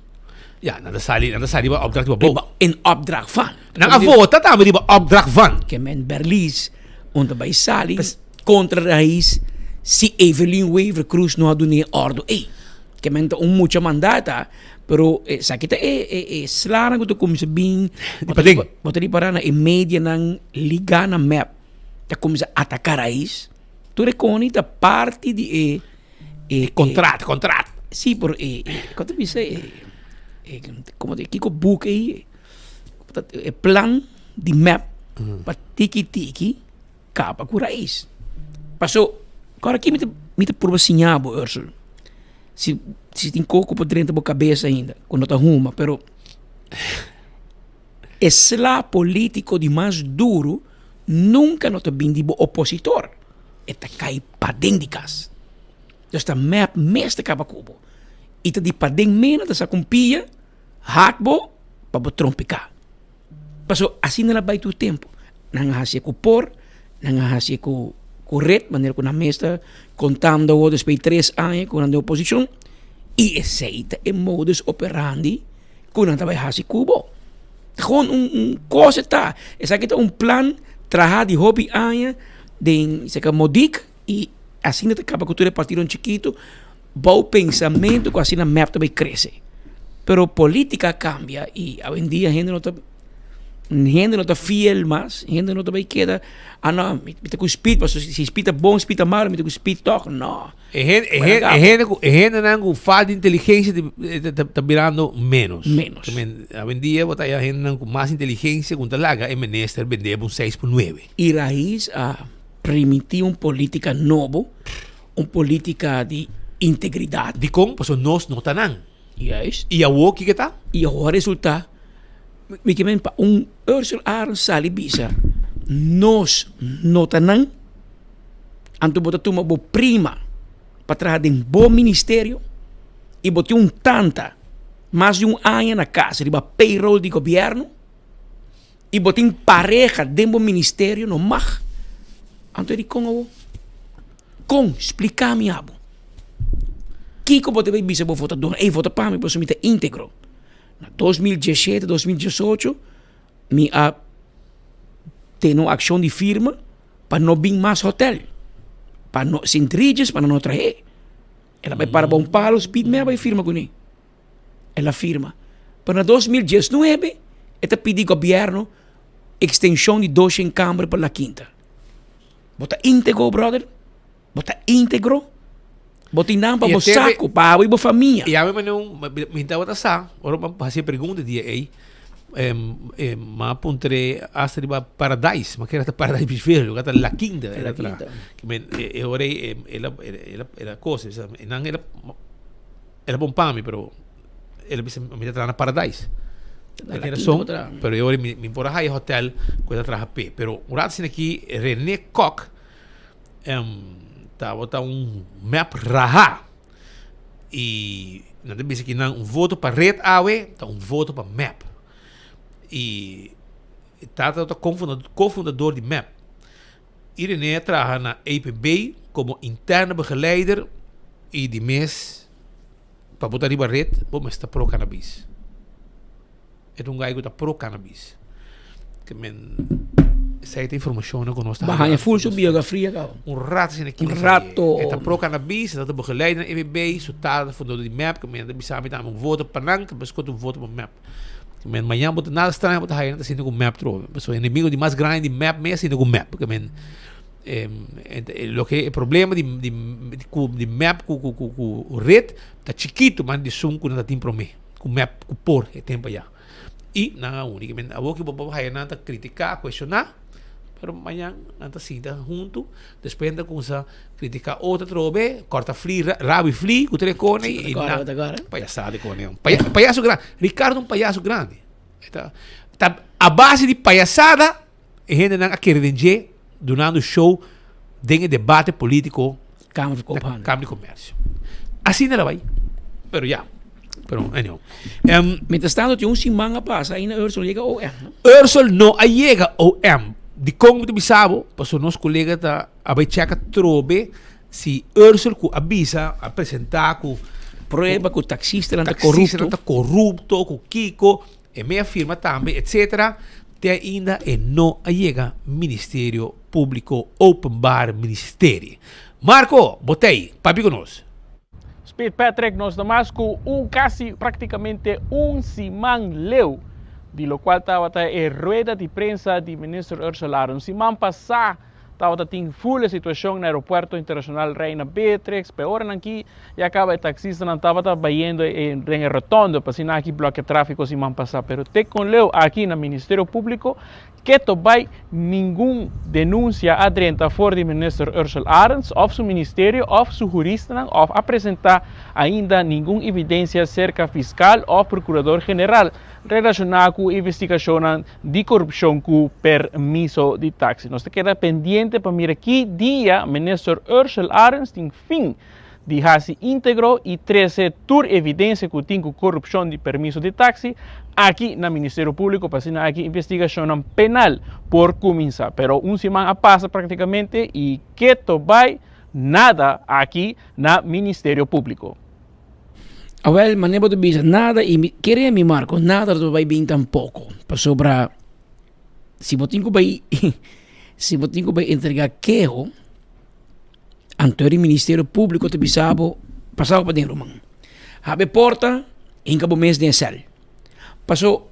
Ya, nan ta sali, nan ta sali riba opdracht di bo. Riba in opdracht van. Nan a vota tambe riba opdracht van. Ke men Berlies un ta bai sali kontra Raiz si Evelyn Wever Croes no a dun'é ordo ei. Ke men ta un mucha mandata, pero esaki ta e e e slanan ku ta kuminsá bin. Di paden. Bo ta ripará na e medianan ligá na mep ta kuminsá ataká Raiz. Tur e koni ta parti di e E contrat, contrat. Sí, pero e, e, kon ta bisa e, e, komo ta, kiko boek ei, e plan di mep pa tiki tiki kaba ku rais. Paso, kor aki mi ta, mi ta purba siña bo, Ursel, si, si tin kos ku por drenta bo kabes ainda, ku no ta huma, pero e sla politiko di mas duru nunka no ta bin di bo opositor. E ta kai paden di kas. Dus ta mep mes ta kaba ku bo. I ta di paden mena ta sa ku un pia hak bo pa bo trompiká. Paso asina la bai tur tempu. Nan a hasié ku por, nan a hasié ku ku ret, manera ku nan mes ta kontando awor despues di tres aña ku nan den oposishon. I esei ta e modus operandi ku nan ta bai hasi ku bo. Gewoon un un kos e ta. Esaki ta un plan traha di hopi aña den seka Modik i asina ta kaba ku tur e partidonan chikitu bou pensamentu ku asina mep ta bai krese. Pero politika a kambia i awendia hende no ta hende no ta fiel mas, hende no ta bai keda, ah no mi ta ku Speed pasobra si Speed ta bon Speed ta malo mi ta ku Speed tòg, no. E hende, e hende, e hende ku, e hendenan ku falta di inteligensia ta, ta, ta birando menos. Menos. Ke men, awendia bo ta haya hendenan ku mas inteligensia ku ta laga e minister bende bo un seis por nuebe. I Raiz a primintí un politica nobo, un politica di integridad. Dikon? Pasobra nos no ta nan. Juist. I awor kiko ta? I awor a resulta, mi ke men pa un Ursel Arends sali bisa, nos no ta nan. Anto bo ta tuma bo prima pa traha den bo ministerio i bo tin un tanta mas di un aña na kas riba payroll di gobièrnu i bo tin pareha den bo ministerio no mag. Anto e di kon awo? Kon? Splika mi abo. Kiko bo ta bai bisa bo votadornan? Ey vota pa mi pasobra mi ta integro. Na 2017, 2018 mi a tene un akshon di firma. pa no bin mas hotel, pa no Sint Regis pa no trahe. El a bai para bon palo, Speed me a bai firma kuné. El a firma. Pero na 2019 e ta pidi gobierno extension di 200 kamber pa La Quinta. Bo ta íntegro, brother? Bo ta íntegro? Bo tin nan pa bo saco, pa abo y bo famia. Y ami mane un, mi tabata sa, ora mi a haci e pregunta dia ey, mi a puntr'e hasta riba Paradise, mi a kere hasta Paradise Beach Village, lugar ta La Quinta el a traha. E ora ey el a, el a cosa, e nan el a, el a bon pa mi, pero el a bisa mi ta traha na Paradise. Na La Quinta bo traha. Pero e ora ey mi por a haya hotel cu e ta traha p'e. Pero un rato asina aki Rene Kok, Tabata un mep raha. Y nan ta bisa ki nan un voto pa red awe ta un voto pa mep. Y tata ta cofundador di mep. Y Rene a traha na EPB como interne begeleider y di mes pa bo ta riba red bo mester pro cannabis. E ta un gai ku ta pro cannabis. Ke men esei ta informashonnan ku nos ta Ba haña ful su biografia kaba. Un rato asina Un rato. E ta pro cannabis, e ta begeleid na EPB, su tata ta fundador di mep, ke men ta bisa mi tambe un voto pa nan, ke meskos un voto pa mep. Ke men mañana bo ta nada straño bo ta haña nan ta sinti ku mep trobe. Pasobra enemigo di mas grandi di mep mes sinti ku mep. Ke men loke e problema di di ku di mep ku ku ku red ta chikitu man di esun ku nan ta tin prome. Ku mep ku por e tempo ya. I nan a uni. Men awor ki bo por haya nan ta kritiká, kuestioná, pero mañan nan ta sinta huntu, despues nan ta kuminsá kritiká otro atrobe, kòrta fli, rabi fli ku tur e kone i nan payasada e kone. Payaso grandi. Ricardo un payaso grandi. E ta ta a base di payasada e hendenan a kere den dje dunando show den e debate politico Kamer di Koophandel. Kamer di Komersio. Asina la bai. Pero ya. Pero anyhow. Mientras tanto tin un siman a pasa ainda Ursel no yega OM. Ursel no a yega OM. Dikon mi ta bisa bo? Pasobra nos kolega ta a bai chèk atrobe si Ursel ku a bisa, a presentá ku Prueba ku taksistanan ta korupto. Taksistanan ta korupto, ku kiko, e mei a firma tambe, etsetera. Te ainda e no a yega Ministerio Públiko, Openbaar Ministerie. Marco, bo ta ei, papia ku nos. Speed Patrick, nos ta mas ku un kasi praktikamente un siman leu di lokual tabata e rueda di prensa di Minister Ursula Arends. Siman pasá tabata tin ful e situashon na Aeropuerto Internashonal Reina Beatrix, pa e oranan aki ya kaba e taksistanan tabata bayendo den e rotondo pa asina aki blokia tráfiko siman pasá. Pero te kon leu aki na Ministerio Públiko Keto bai ningun denunsia a drenta for di Minister Ursell Arends of su ministerio of su huristanan of a presenta ainda ningun evidencia cerca fiscal of procurador general relaciona cu investigacionnan di corupcion cu permiso di taxi. Nos ta keda pendiente pa mira ki dia Minister Ursell Arends tin fin di hasi íntegro i trese tur evidensia ku tin ku korupshon di permiso di taksi aki na Ministerio Públiko pa asina aki investigashonnan penal por kuminsá. Pero un siman a pasa praktikamente i keto bai nada aki na Ministerio Públiko. Awel, manera bo ta bisa nada i mi kere mi Marco nada lo ta bai bin tampoko pasobra si bo tin ku bai si bo tin ku bai entrega keho. Anto di Ministerio Públiko ta bisa bo, pasa bo paden ruman. Habri e porta, hinka bo mes den e sèl. Paso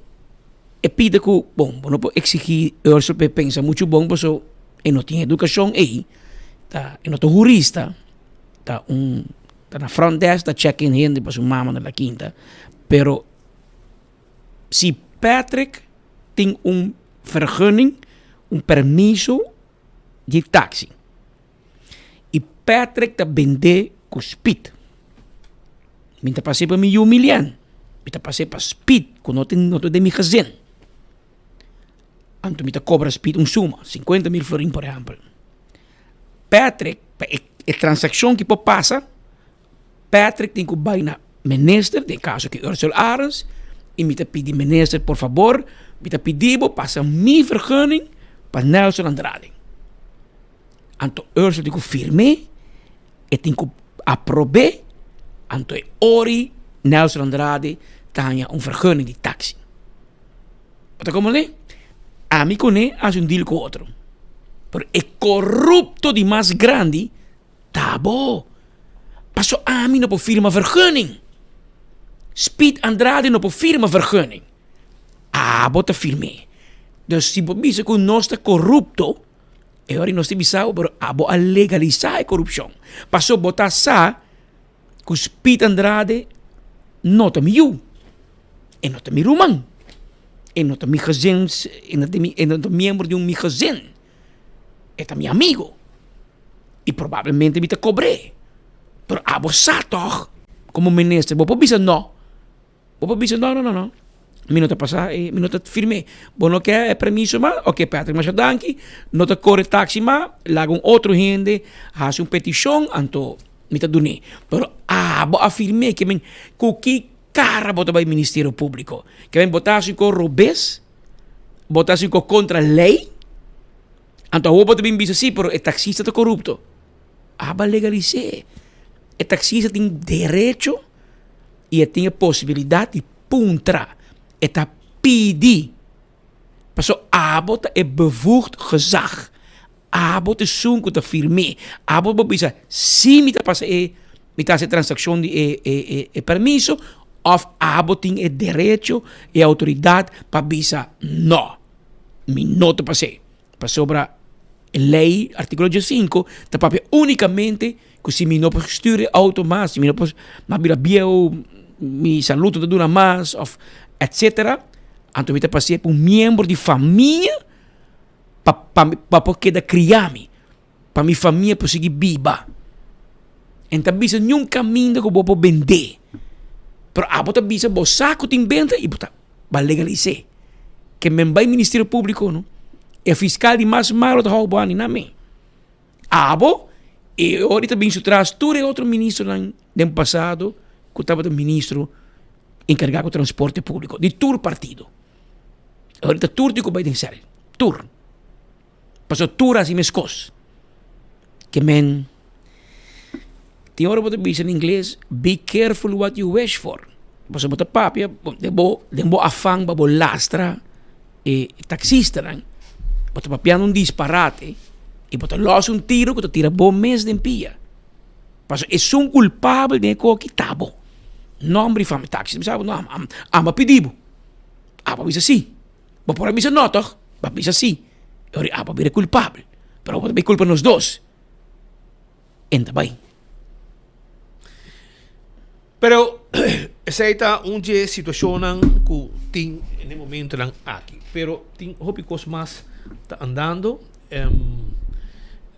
e pida ku, bon, bo no por eksigí Ursel pa e pensa muchu bon paso e no tin edukashon ei, ta e no ta hurista, ta un ta na front desk ta check in hende pa su mama na La Quinta, pero si Patrick tin un vergunning, un permiso di taxi. I Patrick ta bendé ku Speed. Mi ta pas'é pa mi yu Milian. Mi ta pas'é pa Speed ku no tin no ta den mi gezin. Anto mi ta kobra Speed un suma, 50.000 florin por ehèmpel. Patrick pa e e transakshon ki por pasa, Patrick tin ku bai na minister, den kaso aki Ursel Arends, i mi ta pidi minister por fabor, mi ta pidi bo pasa mi vergunning pa Nelson Andrade. Anto Ursel tin ku firm'é, e tin ku aprob'é, anto e ori Nelson Andrade ta haña un vergunning di taxi. Bo ta komprendé? Ami kuné hasi un deal ku otro, pero e korupto di mas grandi Ta bo. Paso ami no por firma vergunning. Speed Andrade no por firma vergunning. Abo ta firm'é. Dus si bo bisa ku nos ta korupto, e ora nos ta bisa bo, pero abo a legalisá e korupshon. Paso bo ta sa ku Speed Andrade no ta mi yu. E no ta mi ruman. E no ta mi gezin, e no ta mi, e no ta miembro di un mi gezin. E ta mi amigo. I probablemente mi ta kobr'é. Pero abo sa tòg, komo minister, bo por bisa nò. Bo por bisa nò, nò, nò, nò. Mi no ta pasa e, mi no ta firm'é. Bo no ke e permiso mas? Oke, Patrick, masha danki. No ta kore taksi mas, laga un otro hende hasi un petishon, anto mi ta dun'é. Pero abo a firm'é, ke men ku ki kara bo ta bai Ministerio Públiko? Ke men bo ta hasi un kos robes, bo ta hasi un kos kontra lei. Anto awor bo ta bin bisa si, pero e taxista ta corupto. Aba legalis'é. E taxista tin derecho y e tin e posibilidad di puntra. E ta pidi. Paso abo ta e bevoegd gezag. Abo ta esun ku ta firm'é. Abo por bisa si mi ta pasa e, mi ta hasi e transakshon di e e e permiso òf abo tin e derecho, e outoridat pa bisa nò. Mi no ta pas'é, pasobra e lei, artíkulo diesinko, ta papia únikamente ku si mi no por stür e outo mas, si mi no por, mi a bira bieu, mi salud no ta dura mas òf etsetera, anto mi ta pas'é pa un miembro di famia pa pa pa por keda kria mi, pa mi famia por sigui biba. E no ta bisa niun kaminda ku bo por bend'é, pero abo ta bisa bo sa ku tin benta i bo ta Ba legalis'é. Ke men bai Ministerio Públiko no, e fiskal di mas malo ta hou bo ani na mi. Abo, e ora ta bin su tras tur e otro ministronan den pasado ku tabata ministro enkargá ku transporte públiko di tur partido. Ora ta tur tin ku bai den sèl, tur. Pasobra tur a hasi meskos. Ke men tin ora bo ta bisa na ingles, be careful what you wish for. Pasobra bo ta papia den bo den bo afan pa bo lastra e taksistanan, bo ta papiando un disparate i bo ta lòs un tiro ku ta tira bo mes den pia. Pasobra esun kulpabel den e koki ta bo. Nòmber di fama taksi ta bisa bo, no, amo a pidi bo. Abo a bisa si. Bo por a bisa no tòg? Bo a bisa si. E ora abo a bira kulpabel. Pero abo ta bay kulpa nos dos. En ta bay. Pero esei ta un dje situashonnan ku tin na e momentonan aki. Pero tin hopi kos mas ta andando.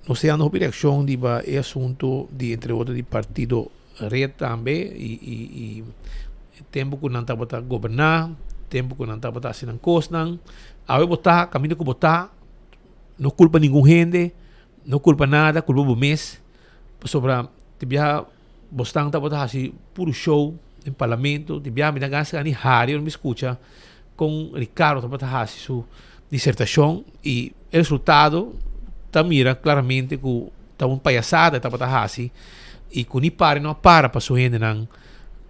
Nos ta yanda hopi reakshon riba e asuntu di entre otro di partido Red tambe y y y e tempo cu nan tabata goberna, tempo cu nan tabata haci nan cosnan. Awe bo ta caminda cu bo ta, no culpa ningun hende, no culpa nada, culpa bo mes, pasobra te biaha bosnan tabata haci puro show den parlamento, te biaha mi ta gana di hari ora mi scucha con Ricardo tabata haci su disertacion y e resultado ta mira claramente cu ta un payasada e tabata haci y cu ni para y no a para pa su hendenan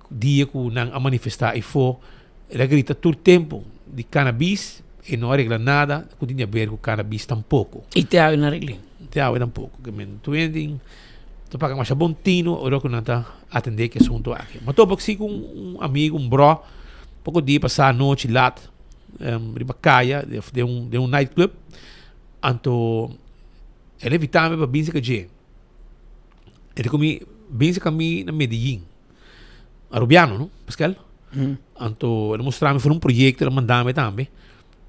dia cu nan a manifesta eyfo. El a grita tur tempo di cannabis y no a regla nada cu tin di haber cu cannabis tampoco. Y te awe no a regla. Te awe tampoco. Ke men tur hende tin ta paga masha bon tino ora cu nan ta atende ki asunto aki. Ma topa si cu un amigo, un bro, poco dia pasa anochi lat riba caya den un den un night club anto el a invita mi pa bin cerca dje. El di cu mi bin cerca mi na Medellin. Arubiano no, Pascal? Anto el a mustra mi for un proyecto el a manda mi tambe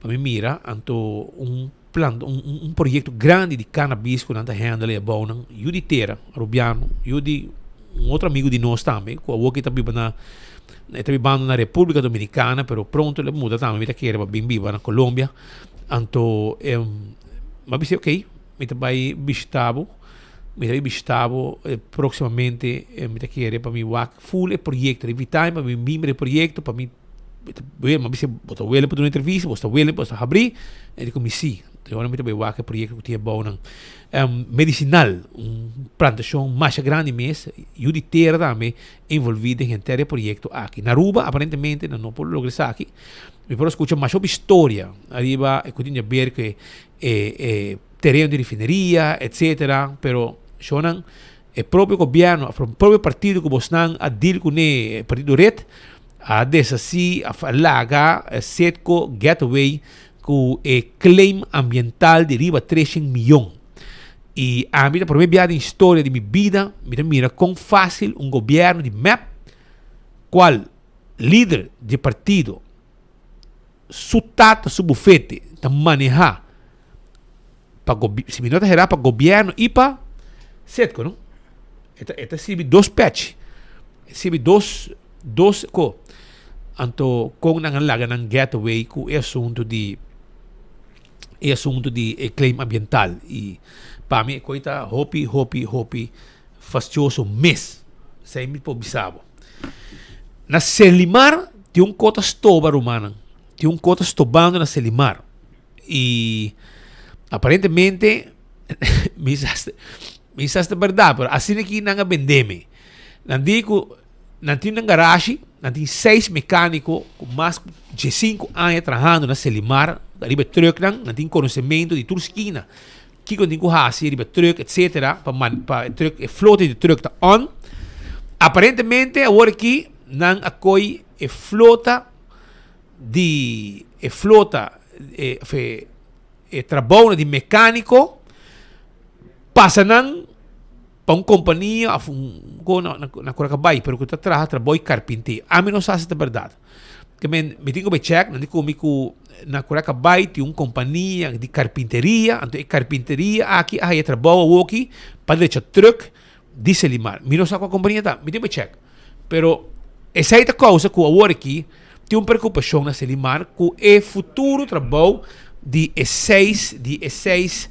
pa mi mira anto un plan un un proyecto grandi di cannabis cu nan ta handle e abounan yu di tera Arubiano yu di un otro amigo di nos tambe cu awor ki ta biba na e ta bibando na Republica Dominicana pero pronto el a muda tambe mi ta kere pa bin biba na Colombia anto mi a bisa ok mi ta bay bishita bo. Mi ta bishita bo próximamente, mi ta kere pa mi wak full e proyecto, invita mi pa mi bin mira e proyecto, pa mi, mi a bisa bo ta wele pa duna entrevista, bo sta wele, bo sta habrí, e di ku mi si, te ora mi ta bai wak e proyecto ku tin e bounan. Medicinal, un plantashon masha grandi mes, yu di tera tambe envolví den henter e proyecto aki. Na Aruba aparentemente nan no por logra esaki, mi por a skucha masha hopi historia ariba e ku tin di haber ku e e tereno di refineria, etcetera, pero shownan e propio gobierno, e propio partido ku bosnan a deal kuné, e partido red, a deshasí, a laga Citgo get away ku e claim ambiental di riba treshen miyon. I ami ta prome bia den historia di mi bida mi ta mira kon fácil un gobierno di mep, kual lider di e partido, su tata su bufete ta maneha pa si mi no ta hera pa gobierno y pa Citgo no e ta e ta sirbi dos pech e sirbi dos dos ko anto kon nan a laga nan get away ku e asunto di e asunto di e claim ambiental y pa mi e koi ta hopi hopi hopi fastioso mes esei mi por bisa bo. Na Selimar tin un kos ta stoba rumannan. Tin un kos ta stobando na Selimar. Y aparentemente mi sa mi sa si ta berdad pero asina aki nan a bende mi. Nan di ku nan tin nan garashi, nan tin seis mekaniko ku mas ku diesinku aña trahando na Selimar riba e trùknan. Nan tin konosementu di tur skina. Kiko tin ku hasi riba truck etcetera pa man pa e truck e flota di truck ta on. Aparentemente awor aki nan a koi e flota di e flota e of e e trabounan di mekaniko pasa nan pa un kompania of un ko na na kura ka bai pero ku ta traha trabou di karpinté. Ami no sa si ta bèrdat. Ke men mi tin ku bai chèk, nan di ku mi ku na Curacabai tin un kompania di karpinteria, anto e karpinteria aki a haya trabou awoki pa drecha trùk di Selimar. Mi no sa kua kompania ta, mi tin bai chèk. Pero esei ta kousa ku awor aki tin un preokupashon na Selimar ku e futuro trabou di e seis di e seis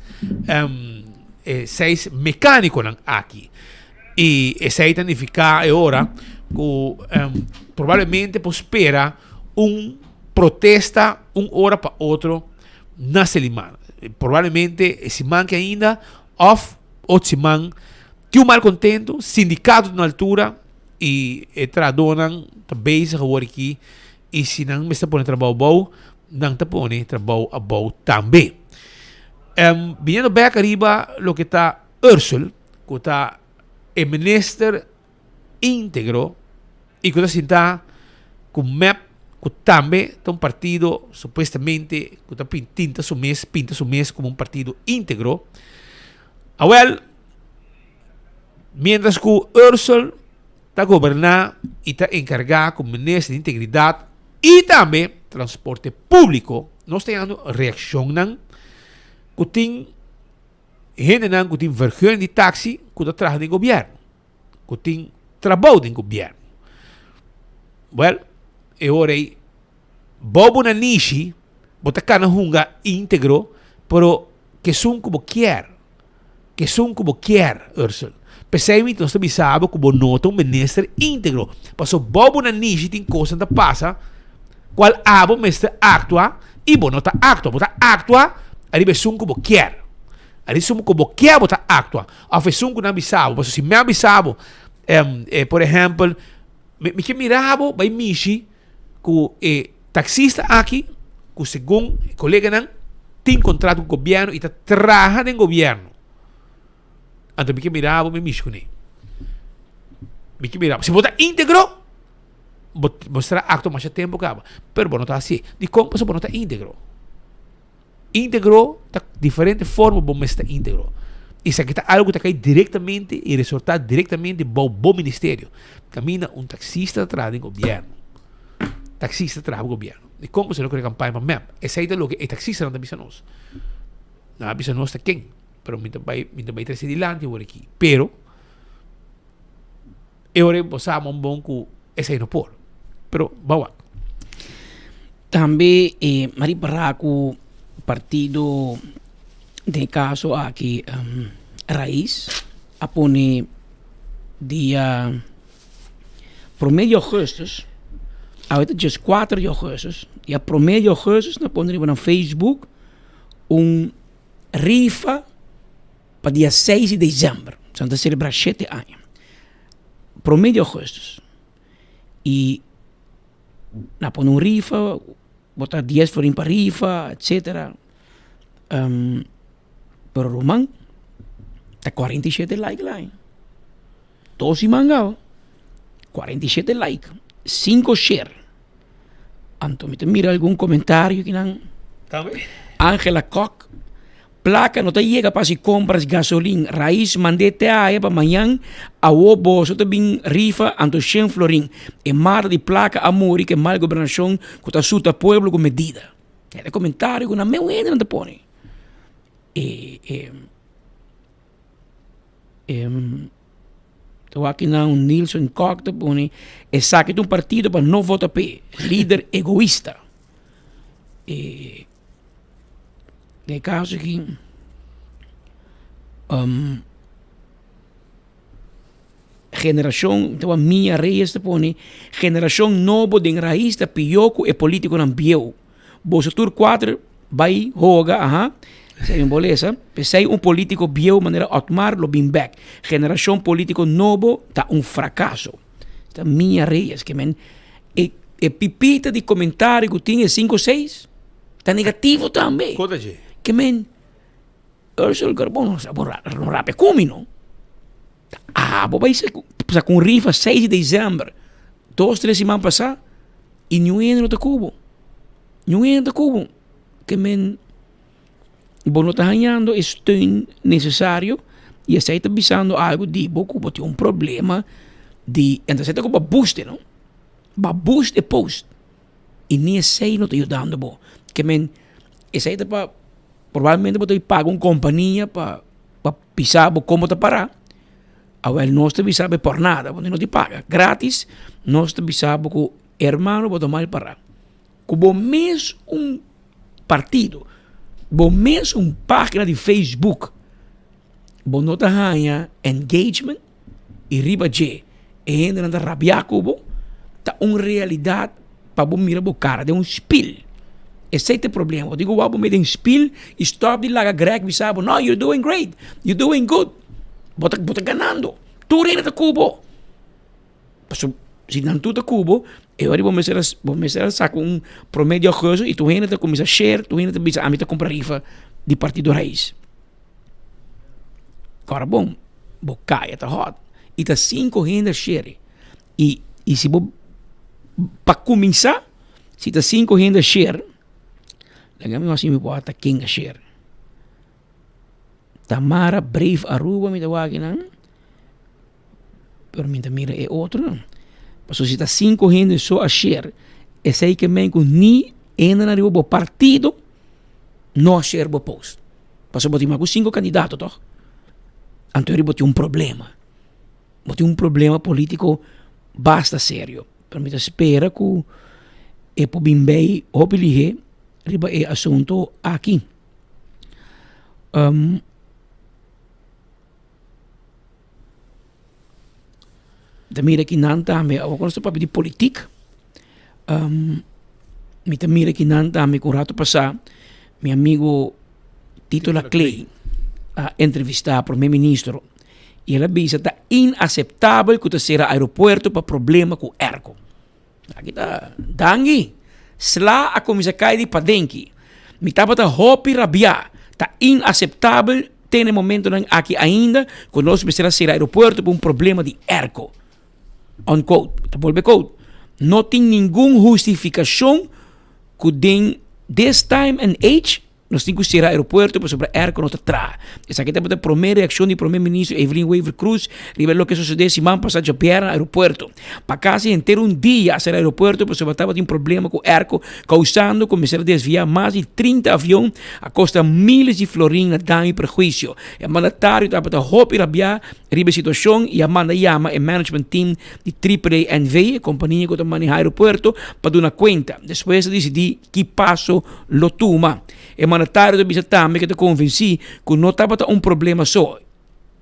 e seis mekanikonan aki. I esei ta nifiká e ora ku probablemente por spera un protesta un ora pa otro na Selimar. Probablemente e siman ke ainda of otro siman tin un malcontento, sindicato ta na altura y e trahadornan ta bezig awor aki y si nan mester pone trabou abou, nan ta pone trabou abou tambe. Biniendo bek ariba loke ta Ursel, ku ta e minister íntegro y cu ta sinta cu mep cu tambe ta un partido supuestamente cu ta tinta su mes, pinta su mes como un partido íntegro. Awel, mientras cu Ursel ta goberna y ta encarga cu minister di integridad y tambe transporte publico, nos ta yando reaccionnan cu tin hendenan cu tin vergunning di taxi cu ta traha den gobierno. ku tin trabou den gobièrnu. Wèl, e ora ei bo bo na nishi, bo ta kana hunga íntegro, pero kesun ku bo kier, kesun ku bo kier, Ursel. P'esei mi nos ta bisa bo ku bo no ta un minister íntegro, pasobra bo bo na nishi tin kosnan ta pasa kual abo mester aktua i bo no ta aktua. Bo ta aktua ariba esun ku bo kier. Ariba esun ku bo kier bo ta aktua. Of esun ku nan bisa bo, pasobra si mi a bisa bo, por ehèmpel, mi ke mira bo bai mishi ku e taksista aki, ku segun e koleganan tin kontrato ku gobièrnu i ta traha den gobièrnu. Anto mi ke mira bo mi mishi kuné. Mi ke mira bo. Si bo ta íntegro, bo mester a aktua masha tempu kaba, pero bo no ta hasié. Dikon? Pasobra bo no ta íntegro. Íntegro ta diferente forma bo mester ta íntegro. Esaki ta algo ku ta kai direktamente i resortá direktamente bou bo ministerio. Kaminda un taksista ta traha den gobièrnu. Taksista ta traha pa gobièrnu. Dikon boso no kore kampaña pa mep? Esei ta loke e taksistanan ta bisa nos. Nan a bisa nos ta ken, pero mi ta bai mi ta bai trese dilanti awor aki. Pero E ora bo sa bon bon ku esei no por. Pero bo wak. Tambe e a ripará ku partido den e kaso aki Raiz a pone dia prome di ougùstùs, awe ta djes kuater di ougùstùs, dia prome di ougùstùs nan a pone riba nan Facebook un rifa. Pa dia seis di december, so nan ta celebra shete aña, prome di augustus, y nan a pone un rifa, bo ta dies florin pa rifa, etcetera, pero ruman ta 47 like la aña, dos siman gaba, 47 like, cinco share, anto mi ta mira algun comentario kinan, Angela Kok. Placa no ta yega pa haci compras gasolin Raiz mand'e te aya pa mañan awo boso ta bin rifa anto shen florin e mata di placa a muri cu e mal gobernacion cu ta suta pueblo cu medida e ta comentario cu nan meu hende nan ta pone e e e ta wak kinan un Nilson Kok ta pone esaki ta un partido pa no vota p'e lider egoista e. Den e kaso aki generashon ta Mia Reyes ta pone generashon nobo den rais ta pió ku e politikonan bieu. Boso tur kuater bai hoga aha esei mi por lesa p'esei un politiko bieu manera Otmar lo bin bèk. Generashon politiko nobo ta un frakaso. Ta Mia Reyes ke men e e pipita di komentario ku tin e sinku seis. Ta negativo tambe. Kota dje? Ke men Ursel Carbon no no rapia ku mi no. Abo bai sa ku un rifa seis di december dos tres siman pasa y niun hende no ta ku bo. Niun hende no ta ku bo. Ke men bo no ta hañando e steun necesario y esei ta bisando algo di bo ku bo tin un problema di entonces ta ku bo a boost no. Bo a boost e post. Y ni esey no ta yudando bo. Ke men esey ta pa probablemente bo ta paga un compania pa pa bisa bo como ta para. Awel nos ta bisa bo por nada, bo no tin paga. Gratis nos ta bisa bo cu hermano bo ta mal para. Cu bo mes un partido, bo mes un pagina di Facebook bo no ta haya engagement y riba dje e hendenan ta rabia cu bo, ta un realidad pa bo mira bo cara den un spiel. Esei ta e problema. Bo tin ku wak bo mete den spil i stòp di laga Greg bisa bo, no, you're doing great, you're doing good. Bo ta, bo ta ganando. Tur hende ta ku bo. Pasobra si nan tur ta ku bo, e ora bo mester a, bo mester a saka un promedio agoso i tur hende ta kuminsá share, tur hende ta bisa ami ta kumpra rifa di Partido Raiz. Kòrda bon, bo kaya ta hòt i ta sinku hende a share. I, i si bo, pa kuminsá, si ta sinku hende a share, laga mi wak si mi por ata ken a share. Tamara Brave Aruba mi ta wak akinan, pero mi ta mira e otronan. Pasobra si ta sinku hende so a share, esei ke men ku ni hendenan riba bo partido no a share bo post. Pasobra bo tin mas ku sinku kandidato tòg? Anto bo tin un problema. Bo tin un problema politico basta serio. Pero mi ta spera cu e por bin bay hopi lihe riba e asunto aki. Um, ta mira ki nan tambe, awor cu nos ta papia di politik, um, mi ta mira ki nan tambe cu un rato pasa mi amigo Tito Laclay a entrevista Prome Ministro y el a bisa ta inaceptabel cu ta cera aeropuerto pa problema cu airco. Aki ta dangui. Sla a cuminsa cay di padenki. Mi tabata hopi rabia. Ta inaceptabel te na e momentonan aki ainda cu nos mester a cera aeropuerto pa un problema di airco. Unquote. Ta bolbe quote. No tin ningun hustificacion cu den this time and age Nos tin ku sera aeropuerto pasobra airco no ta traha. Esaki tabata e prome reakshon di Prome Minister Evelyn Wever-Croes riba loke a sosode siman pasa djabièrnè na aeropuerto. Pa kasi henter un dia a sera aeropuerto pasobra tabatin problema ku airco kousando ku mester a desviá mas di 30 avion a kosta miles di florin na daño i perhuisio. E mandatario tabata hopi rabiá riba e situashon i a manda yama e management team di Triple A NV, e kompania ku ta manehá aeropuerto, pa duna kuenta. Despues a disidí ki paso lo tuma. E mandatario ta bisa tambe ku e ta konvensí ku no tabata un problema so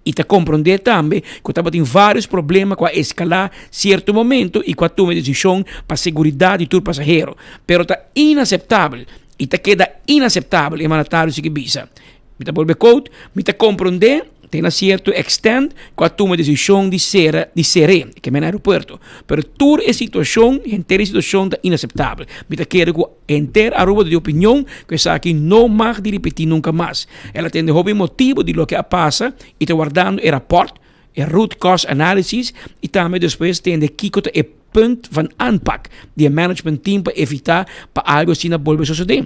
i ta komprondé tambe ku tabatin vários problema ku a eskalá sierto momento i ku a tuma e desishon pa seguridat di tur pasahero. Pero ta inaseptabel i ta keda inaseptabel, e mandatario sigui bisa. Mi ta bolbe quote, Mi ta komprondé te na sierto extent ku a tuma e desishon di sera di ser'é, ke men aeropuerto. Pero tur e situashon, henter e situashon ta inaseptabel. Mi ta kere ku henter Aruba ta di opinion ku esaki no mag di ripití nunka mas. El a tende hopi motibu di loke a pasa i ta wardando e rapòrt, e root cause analysis i tambe despues tende kiko ta e punt van aanpak di e management team pa evitá pa algu asina bolbe sosodé.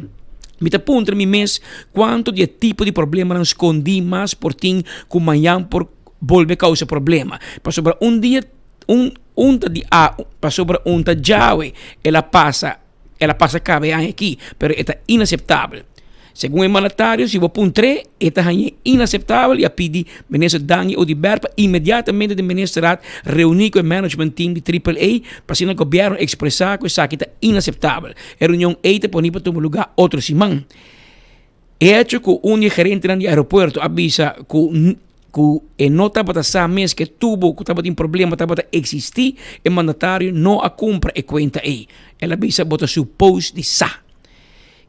Mi ta puntra mi mes kuantu di e tipo di problemanan skondí mas por tin ku mañan por bolbe kousa problema. Pasobra un dia un un ta di a pasobra un ta djawe el a pasa El a pasa caba e aña aki, pero e ta inaceptabel. Segun e mandatario, si bo puntr'é, e ta hañ'é inaceptabel y a pidi Minister Dangui Oduber pa inmediatamente den Ministerraad reuni cu e management team di Triple A pa asina gobierno expresa cu esaki ta inaceptabel. E reunion ey ta poni pa tuma lugar otro siman. E hecho cu un di e gerentenan di aeropuerto a bisa cu cu e no tabata sa mes cu e tubo cu tabatin problema tabata existi, e mandatario no a cumpra e cuenta ey. El a bisa bo ta suppose di sa.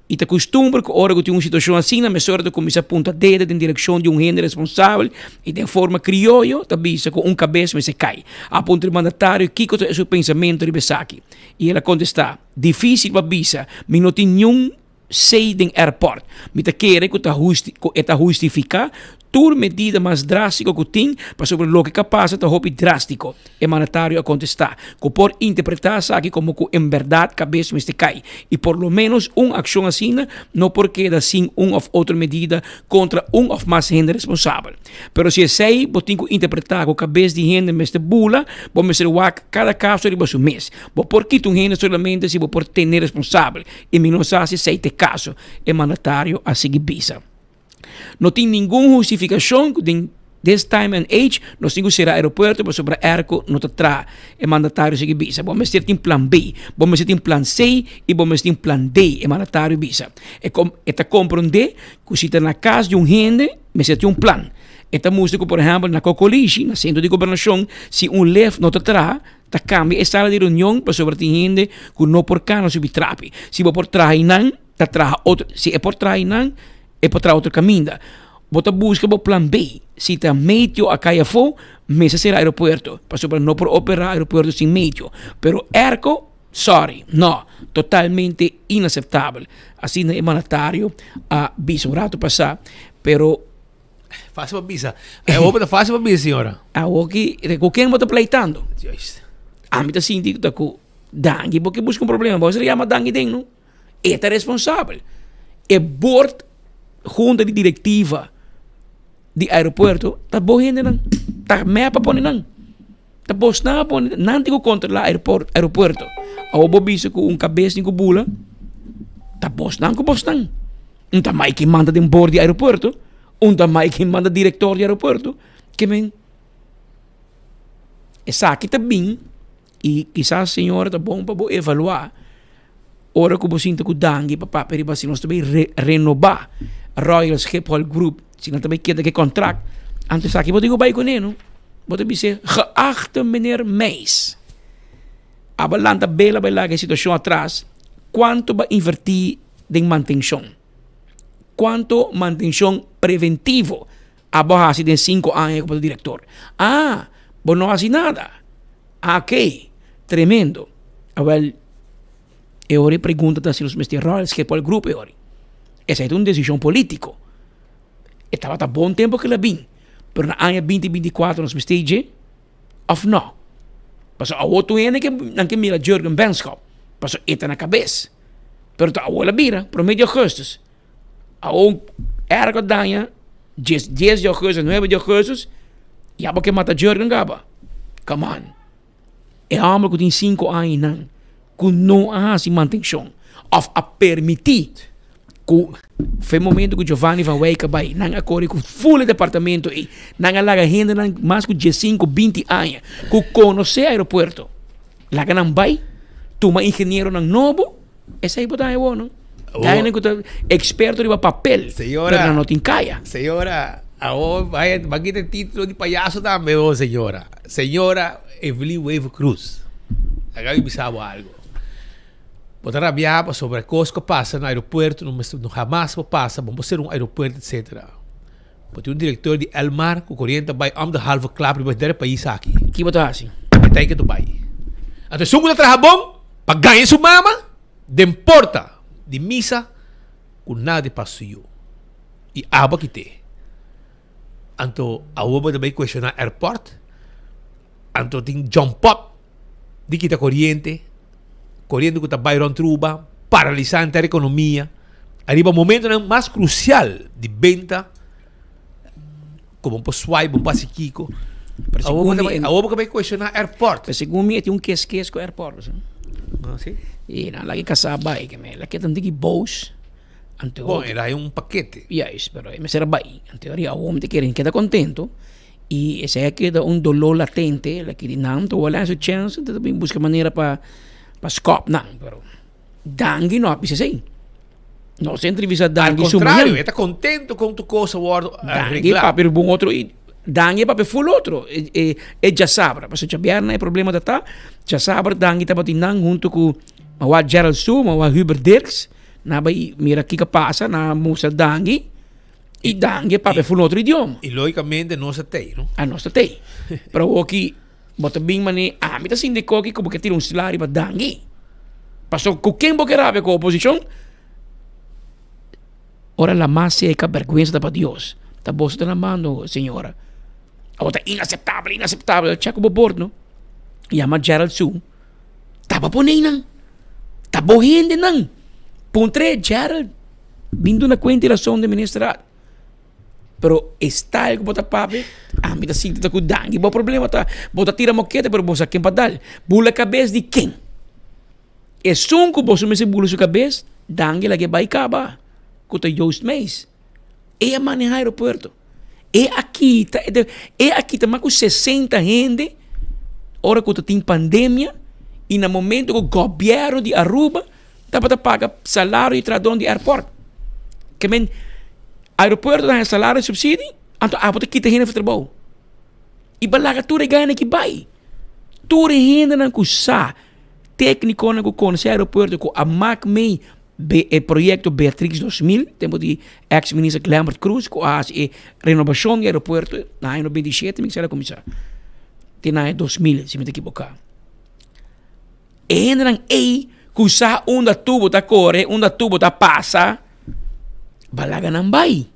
Y ta custumber cu ora cu tin un situacion asina mesora ta cuminsa punta dedo den direccion di un hende responsabel y den forma crioyo ta bisa cu un cabes mester cay. A puntra e mandatario kico ta su pensamento riba esaki y el a contesta, Dificil pa bisa, mi no tin niun. Sei den airport. Mi ta kere ku ta husti ku e ta hustifiká tur medida mas drástiko ku tin pasobra loke ka pasa ta hopi drástiko, e mandatario a kontestá, ku por interpretá esaki komo ku en bèrdat kabes mester kai i por lo ménos un akshon asina no por keda sin un òf otro medida kontra un òf mas hende responsabel. Pero si esei bo tin ku interpretá ku kabes di hende mester bula, bo mester wak kada kaso riba su mes. Bo por kita un hende solamente si bo por tene responsabel. I mi no sa si esei ta e kaso, e mandatario a sigui bisa. No tin ningun hustifikashon ku den this time and age nos tin ku sera aeropuerto pasobra airco no ta traha, e mandatario sigui bisa. Bo mester tin plan B, bo mester tin plan C i bo mester tin plan D, e mandatario bisa. E e ta komprondé ku si ta na kas di un hende mester tin un plan. E ta mustra ku por ehèmpel na Kokolishi, na sentro di gobernashon, si un left no ta traha, Ta cambia e sala di reunion pasobra tin hende cu no por cana subi trapi. Si bo por traha einan. Ta traha otro, si e por traha einan, e por traha otro kaminda. Bo ta buska bo plan B. Si ta meteo a kai afó, mester sera aeropuerto, pasobra no por operá aeropuerto sin meteo. Pero airco, sorry, no, totalmente inaseptabel. Asina e mandatario a bisa un rato pasá, pero. Fácil pa bisa. Awor bo ta fácil pa bisa, señora. Awor ki, ku ken bo ta pleitando? Juist. Ami ta sinti ku ta ku Dangui bo ke buska un problema, bo a yama Dangui den no. E ta responsabel. E board, junta di directiva di aeropuerto ta bo hendenan. Ta mep a pone nan. Ta bosnan a pone, nan tin ku kontrola aeropuerto. Awor bo bisa ku un kabes tin ku bula, ta bosnan ku bosnan. Un ta mai kin manda den board di aeropuerto, un ta mai kin manda director di aeropuerto. Ke men esaki ta bin i kisas señora ta bon pa bo evaluá. Ora ku bo sinta ku Dangui pa papia riba si nos ta bay renobá Royal Schiphol Group, si nan ta bay keda ku e kontrakt, anto esaki bo tin ku bay kuné no. Bo ta bis'é, Geachte meneer Meijs, abo lanta bela bay laga e situashon atras, kuantu bo a invertí den mantenshon? Kuantu mantenshon preventivo abo a hasi den sinku aña ku bo ta direktor? Ah, bo no hasi nada. Ah, oké, tremendo. Awel, e ora e pregunta ta si nos mester Royal Schiphol Group e ora. Esei ta un desishon polítiko. E tabata bon tempu ku el a bin, pero na aña binti binti kuater nos mester dje òf nò? Pasobra awor tur hende ke nan ke mira Jurgen Benschop, pasobra e ta na kabes. Pero ta awor el a bira, promé di ougùstùs. Awor ergo daña dies dies di ougùstùs, nuebe di ougùstùs, ya bo ke mata Jurgen kaba. Come on. E hòmber ku tin sinku añanan ku no a hasi mantenshon òf a permití ku for e momento ku Giovanni van Wijk a bai nan a kore ku ful e departamento ei nan a laga hendenan mas ku diesinku binti aña ku konosé aeropuerto laga nan bai tuma ingenieronan nobo esei bo ta haña bo no Daña ku ta eksperto riba papel pero nan no tin kaya. Señora, awor bai a kita e titulo di payaso tambe ho señora. Señora Evelyn Wever Croes, laga mi bisa bo algo. Bo ta rabia pasobra e kos ku a pasa na aeropuerto no mester no hamas por pasa, bo no por sera un aeropuerto etcetera. Bo tin un direktor di Elmar ku koriente a bai om de halve klap riba henter e pais aki. Ki bo ta hasi? E ta ke ta bai. Anto esun ku ta traha bon pa gaña su mama den porta di misa ku nada di pas su yu. I abo a kit'é. Anto awor bo ta bay cuestiona airport? Anto tin jump up di kita coriente, coriente cu ta bay rond Aruba, paralisa henter economia. Ariba momentonan mas crucial di benta, cu bo por swipe, bo por haci kico. Pero Awor bo segun ta mi bay, awor bo ta bay cuestiona airport. Pero segun mi e tin un kes kes cu airport, sa. Ah, si? Y nan laga e casa bay, ke me la keda un tiki boos. Anto Bon, el a hay un pakete. Juist, pero e mester a bai. Anto ori awor mi ta kere keda contento y esei a keda un dolor latente, la kiri nan ta wòrdu su chance, ta bin busca manera pa pa skòp nan, pero Dangui no a bisa esei. Nos a entrevista Al Dangui su contrario, mañan. e ta contento con tu cosa wòrdu Dangui arreglá. papia riba un otro i Dangui a papia full otro e e e djasabra, pasobra djabièrnè e problema ta ta djasabra Dangui tabatin nan hunto ku mawá Gerald Su, mawá Hubert Dirks. Nan a bai mira kiko a pasa, nan a mustra Dangui i Dangui a papia ful otro idioma. I logicamente nos ta tei, no? A nos ta tei. Pero awoki bo ta bin manera, ami ta sinti koki ku bo ke tira un sla riba Dangui. Pasobra ku ken bo ke rabia ku oposishon? Ora lamá seka bèrgwensa ta pa Dios. Ta boso ta lamando, señora. Awor ta inaseptabel, inaseptabel. Chèk ku bo bord, no? Yama Gerald Su. Ta bo pone nan. Ta bo hendenan. Puntr'é, Gerald, bin duna kuenta i rason den ministerat. Pero e style ku bo ta papia, ami ta sinti ta ku danki. Bo problema ta, bo ta tira mokete pero bo sa ken pa dal. Bula kabes di ken? Esun ku boso mester bula su kabes, danki lag'é bai kaba, ku ta Joost Meijs. E a maneha aeropuerto. E a kita, e a kita mas ku sesenta hende ora ku ta tin pandemia i na momento ku gobièrnu di Aruba tabata paga salario di trahadónan di airport. Ke men aeropuerto ta haña salario i supsidi, anto abo ta kita hende for trabou. I bo a laga tur e gana ki bai. Tur e hendenan ku sa, téknikonan ku konosé aeropuerto ku a mak mei. E proyecto Beatrix 2000, tempo di ex minister Glenbert Croes, cu a haci e renovacion di aeropuerto na aña 97, mi a cuminsa, te na aña 2000, si mi ta equivoca. E hendenan ey cu sa unda tubo ta core, unda tubo ta pasa, balaga nan bay.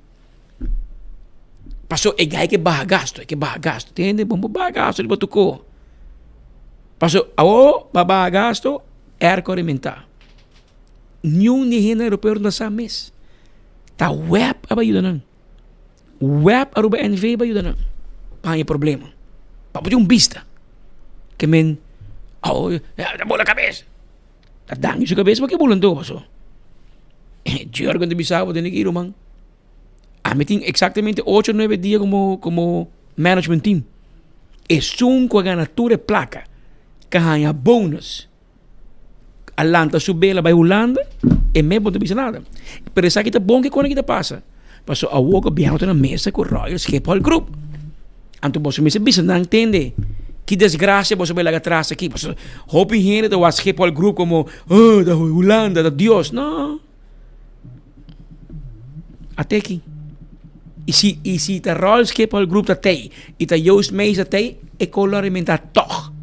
Paso e guy ke baha gasto, e ke baha gasto. Tin hende bon por baha gasto riba tur ko. Paso awo pa baha gasto, airco a rementa. Niun di hende aeropuerto no ta sa mes. Ta web a bai yuda nan. Web Aruba NV bai yuda nan pa haña problema. Pa bo tin un bista. Ke men awo ta bola kabes. Ta daño su kabes pa ke bula anto paso. Jurgen ta bisa bo tene ki ruman. Ami tin exactamente ocho nuebe dia como como management team. Esun ku a gana tur e plaka ka haña bonus a lanta su bela bai Hulanda e mes bo no ta bisa nada. Pero esaki ta bon ke kos aki ta pasa. Pasobra awor gobièrnu ta na mesa ku Royal Schiphol Group. Anto boso mester bisa nan tende ki desgracia boso bai laga atras aki. Pasobra hopi hende ta wak Schiphol Group komo oh ta Hulanda ta Dios. No. Ateki. I si i si ta Royal Schiphol Group ta tei i ta Joost Meijs ta tei e kos lo a rementa tog.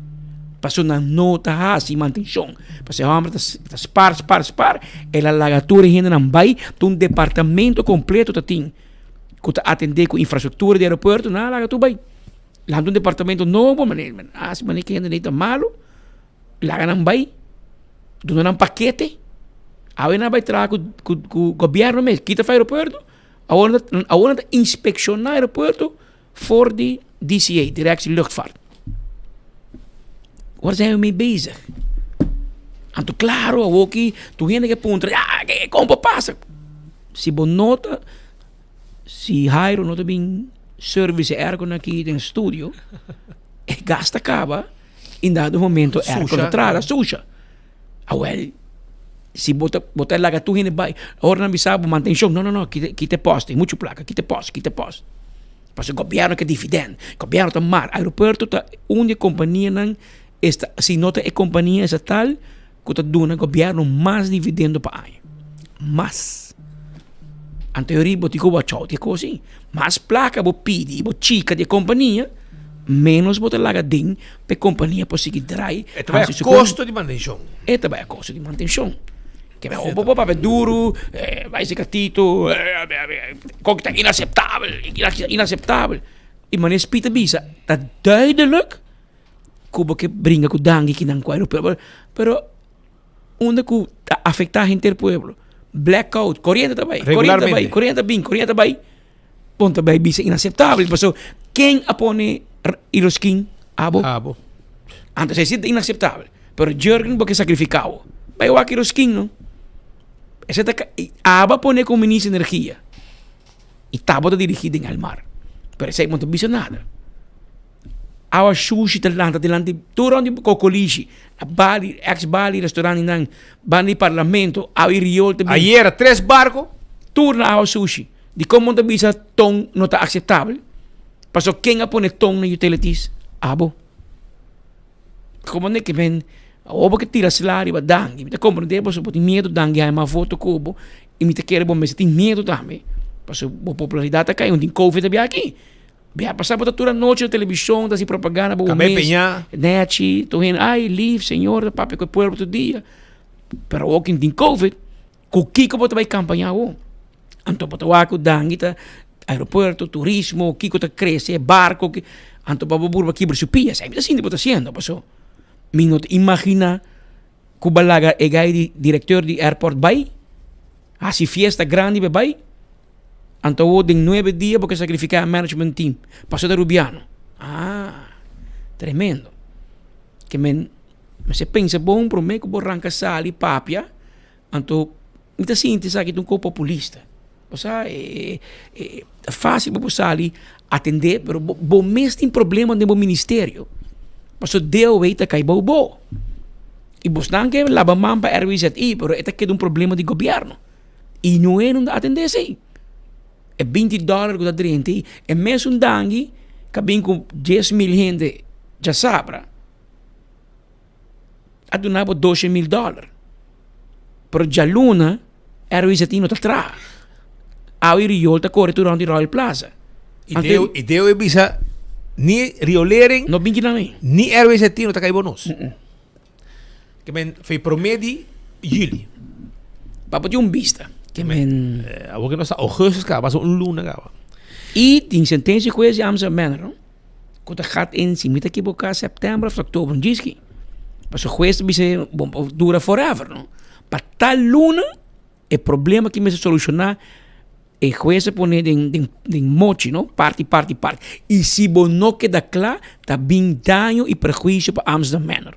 Pasobra nan no ta hasi mantenshon. Pasobra e hòmber ta ta spar spar spar el a laga tur e hendenan bai ta un departamento kompleto ta tin ku ta atendé ku infrastruktura di aeropuerto nan a laga tur bai. Lanta un departamento nobo manera hasi manera ku hende ta malu. Laga nan bai, duna nan pakete. Awe nan bai traha ku ku ku gobièrnu mes, kita for aeropuerto, awor nan ta awor nan ta inspekshoná aeropuerto for di DCA, Directie Luchtvaart. Waar zijn we mee bezig? Anto klaro awoki tur hende ke puntra, ya ke kon por pasa? Si bo no ta, si Jairo no ta bin service e airco aki den studio, e gas ta kaba. In dado momento airco ta traha susha. Awel, si bo ta bo ta laga tur hende bai, ora nan bisa bo mantencion, no no no, kita kita e post, tin muchu plaka, kita e post, kita e post. Pasobra gobierno ke dividend, gobierno ta mar, aeropuerto ta un di e kompanianan esta si no ta e kompania estatal ku ta duna gobierno mas dividendo pa aña. Mas. Anto e riba bo tin ku watch out e kos ei. Mas plaka bo pidi i bo chika di e kompania, ménos bo ta laga den pa e kompania por sigui drai. E ta bai a kosto di mantenshon. E ta bai a kosto di mantenshon. Ke bai bo por papia duru, bai si katito, kok ta inaseptabel, inaseptabel. I manera Speed ta bisa, ta duidelijk ku bo ke bringa ku danki kinan ku aeropuerto, pero unda ku ta afektá henter pueblo. Blackout, koriente ta bai, koriente ta bai, koriente ta bin, koriente ta bai. Bon ta bai bisa inaseptabel, pasobra ken a pone Iroskin? Abo. Abo. Anto esei ta inaseptabel. Pero Jurgen bo ke sakrifiká bo. Bai wak Iroskin no. Esei ta abo a pone komo minister di energia i ta bo ta dirigí den Elmar. Pero esei bo no ta bisa nada. Awa shushi ta lanta dilanti tur rond di Cocolishi, na Bali, ex Bali restaurant nan, banda di parlamento, awa y riool ta bin. Ayera tres barco. Tur na awa sushi. Dikon bo ta bisa ton no ta aceptabel? Paso ken a pone ton na utilities? Abo. Como ne ke men awor bo ke tira sla riba dangui. Mi ta comprende pasobra bo tin miedo dangui haña mas voto ku bo y mi ta kere bo mester tin miedo tambe pasobra bo popularidad ta kai un tin covid a bia aki. Bia pasá bo ta tur anochi na televishon ta hasi propaganda pa bo Kab'é mes. peñá. Nechi, tur hende, ay lief señor ta papia ku e pueblo tur dia. Pero awor kin tin covid, ku kiko bo ta bai kampañá awor? Anto bo ta wak ku dangui ta aeropuerto, turismo, kiko ta krese, barko, anto pa bo purba kibra su pia. Esei mi ta sinti bo ta hasiendo paso mi no ta imaginá ku bo a laga e gai di direkteur di airport bai, hasi fiesta grandi pa e bai. Anto awor den nuebe dia bo ke sakrifiká e management team pasobra ta rubiano. Ah, tremendo. Ke men mester pensa bon promé ku bo ranka sali papia, anto mi ta sinti esaki ta un kos populista. Bo sa e ta fásil pa bo sali atendé pero bo bo mes tin problema den bo ministerio pasobra DOW ta kai bou bo. I bosnan ke laba man pa RWZI pero e ta keda un problema di gobièrnu. I Noe no ta atendé esei. E binti dòler ku ta drenta ei, e mesun dangui ka bin ku 10,000 hende djasabra, a duna bo 12,000 dòler. Pero djaluna. RWZT no ta traha. Awe i riool ta kore tur rònt di Royal Plaza. I Deo, i Deo e bisa ni riolering, No bin kinan ei. ni RWZT no ta kai bo nos. Ke men fei promé di juli. Pa bo tin un bista. Ke men. Awor ke nos ta augustus kaba, pasa un luna kaba. I tin sentensia hues di Amsterdam Manor no, ku ta gat in si mi ta ekiboká sèptèmber òf òktober, no djis ki. Pasobra hues ta bisa bo por dura forever no. Pa tal luna e problema ki mester solushoná e hues a pone den den den mochi no, parti parti parti. I si bo no keda kla ta bin daño i perhuisio pa Amsterdam Manor.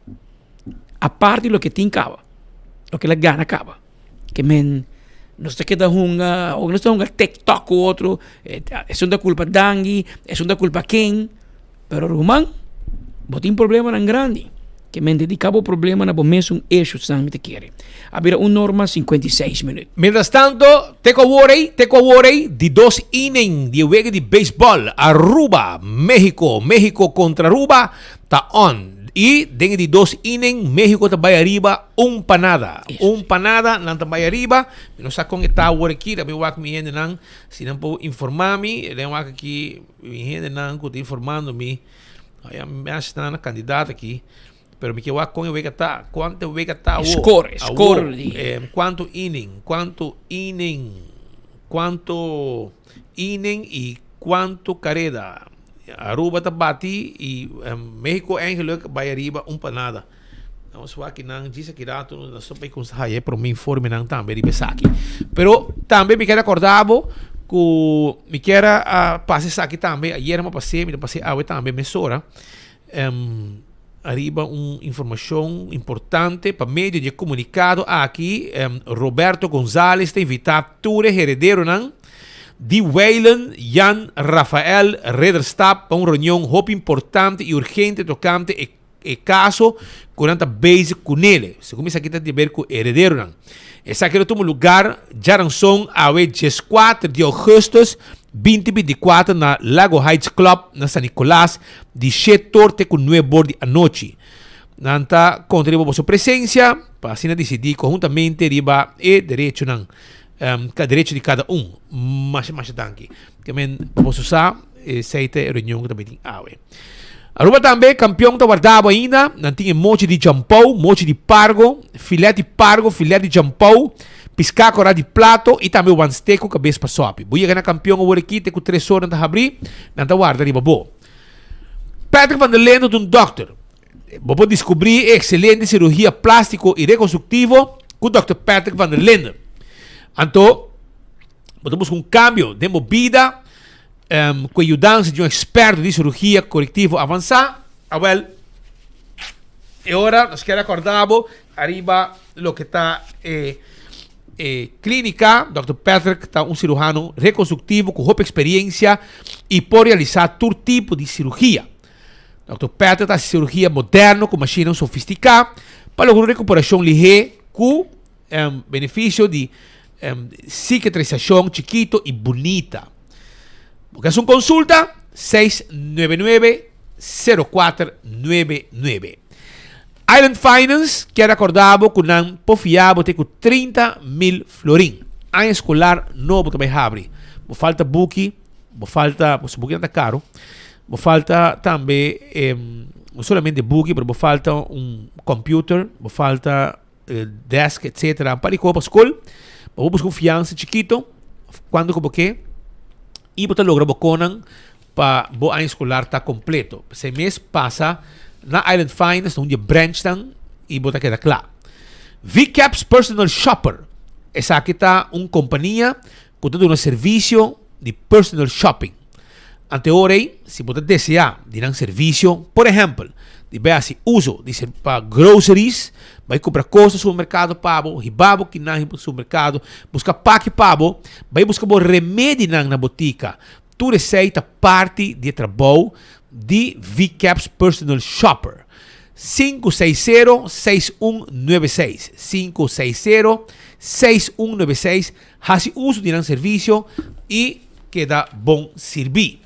Aparte loke tin kaba, loke el a gana kaba. Ke men nos ta keda hunga, ora nos ta hunga tik tok ku otro, esun ta kulpa Dangui, esun ta kulpa ken, pero ruman bo tin problemanan grandi. Ke men dediká bo problema na bo mesun eshusnan mi ta kere. A bira un norma 56 minüt. Mientras tanto, te ku awor ei, te ku awor ei, di dos inning di e wega di beisbòl Aruba, Mexico, Mexico kontra Aruba ta on. I den e di dos inning Mexico ta bai ariba un pa nada. Un pa nada nan ta bai ariba. Mi no sa kon e ta awor aki, mi wak mi hendenan si nan por informa mi. Den wak aki mi hendenan ku ta informando mi. Aya mi a sna na kandidato aki, pero mi ke wak kon e wega ta, kuantu e wega ta awo. Score, score di. Kuantu inning, kuantu inning, kuantu inning i kuantu kareda. Aruba ta bati i Mexico eigenlijk bai ariba un pa nada. Nos wak nan djis aki rato nos ta bai kumsa haya e prome informenan tambe riba esaki. Pero tambe mi kier acorda bo ku mi kier a pasa esaki tambe, ayer mi a pas'é, mi ta pas'é awe tambe mesora, ariba un informashon importante pa medio di e komunikado aki Roberto Gonzales ta invitá tur e herederonan di Weilen Jan Rafael Ridderstap pa un reunion hopi importante i urgente tokante e E kaso ku nan ta bezig kunele, segun esaki ta di haber ku herederonan. Esaki lo tuma lugar djaranson awe dieskuater di augustus binti 24 na Lago Heights Club na San Nicolas di shetor te ku nuebor di anochi. Nan ta konta riba boso presensia pa asina disidí konhuntamente riba e derechonan, derecho di kada un. Masha masha danki. Ke men pa boso sa esei ta e reunion ku ta bai tin awe. Aruba tambe kampion ta warda bo ainda. Nan tin e mochi di jampou, mochi di pargo, filet di pargo, filet di jampou, piská korá di plato i tambe wansteek ku kabes pa sòpi. Bo yega na kampion awor aki te ku tres or nan ta habrí, nan ta warda riba bo. Patrick van der Lende ta un dòkter. Bo por diskubrí e ekselente sirugia plástiko i rekonstruktivo ku dòkter Patrick van der Lende. Anto, bo ta buska un kambio den bo bida ku e yudansa di un eksperto di sirugia korektivo avansá, awèl, e ora nos kier rekòrdá bo ariba loke ta e e klínika. Dòkter Patrick ta un siruhano rekonstruktivo ku hopi eksperiensia i por realisá tur tipo di sirugia. Dòkter Patrick ta hasi sirugia moderno ku mashinnan sofistiká pa logra un rekuperashon lihé ku Beneficio di cicatrizacion chikito y bunita. Bo ke haci un consulta? 699 0499. Island Finance kier acorda bo cu nan por fia bo te cu 30 mil florin. Aña escolar nobo ta bay habri. Bo falta buki, bo falta, bo bukinan ta caro. Bo falta tambe, no solamente buki, pero bo falta un computer, bo falta desk etcetera un par di koe pa skol pa bo buska un fiansa chikito kuantu ku bo ke i bo ta logra bo konan pa bo aña eskolar ta kompleto p'esei mes pasa na Island Finance na un di e branchnan i bo ta keda kla. VCAPS Personal Shopper esaki ta un kompania ku ta duna servisio di personal shopping. Ante ora ei, si bo ta deseá di nan servisio, por ehèmpel, di bai hasi uso di ser pa groceries, bai kumpra kos na supermerkado pa bo, hiba bo kinan hiba supermerkado, buska paki pa bo, bai buska bo remedinan na botika, tur esei ta parti di e trabou di VCAPS Personal Shopper. 560 6196 560 6196 Hasi uso di nan servisio i keda bon sirbí.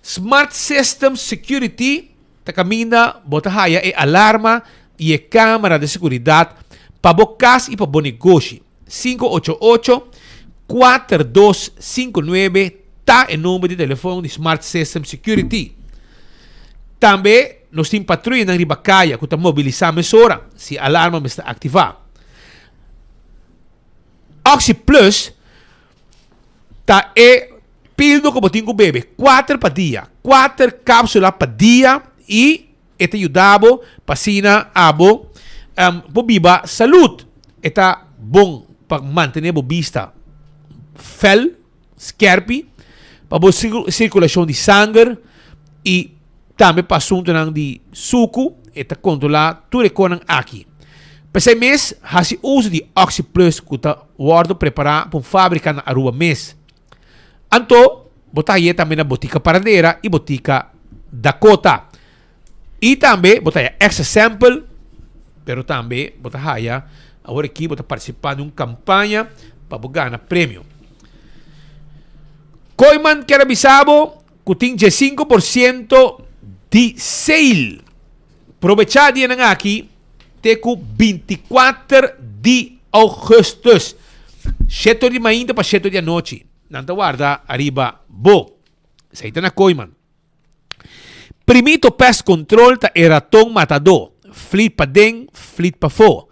Smart System Security ta kaminda bo ta haya e alarma i e kamera di seguridat pa bo kas i pa bo negoshi. 588 4259 ta e number di telefon di Smart System Security. Tambe nos tin patruyanan riba kaya ku ta mobilisá mesora si alarma mester aktivá. Oxi Plus ta e pildo ku bo tin ku bebe kuater pa dia, kuater kapsula pa dia i e ta yuda bo pa asina abo por biba salud. E ta bon pa mantené bo bista fel, skerpi, pa bo sirkulashon di sanger i tambe pa asuntunan di suku. E ta kontrolá tur e konan aki. P'esei mes hasi uso di Oxi Plus ku ta wòrdu prepará pa un fábrika na Aruba mes. Anto bo ta haye tambe na Botica Paradera y Botica Dakota. Y tambe bo ta haya extra sample, pero tambe bo ta haya awor aki bo ta participa den un campaña pa bo gana premio. Kooyman kier a bisa bo cu tin 15% di sale. Probecha dianan aki te cu 24 di augustus. Sheto di mainta pa sheto di anochi. Nan ta warda ariba bo. Esei ta na Kooiman. Primito Pest Control ta e raton matadó. Flit paden, flit pafó.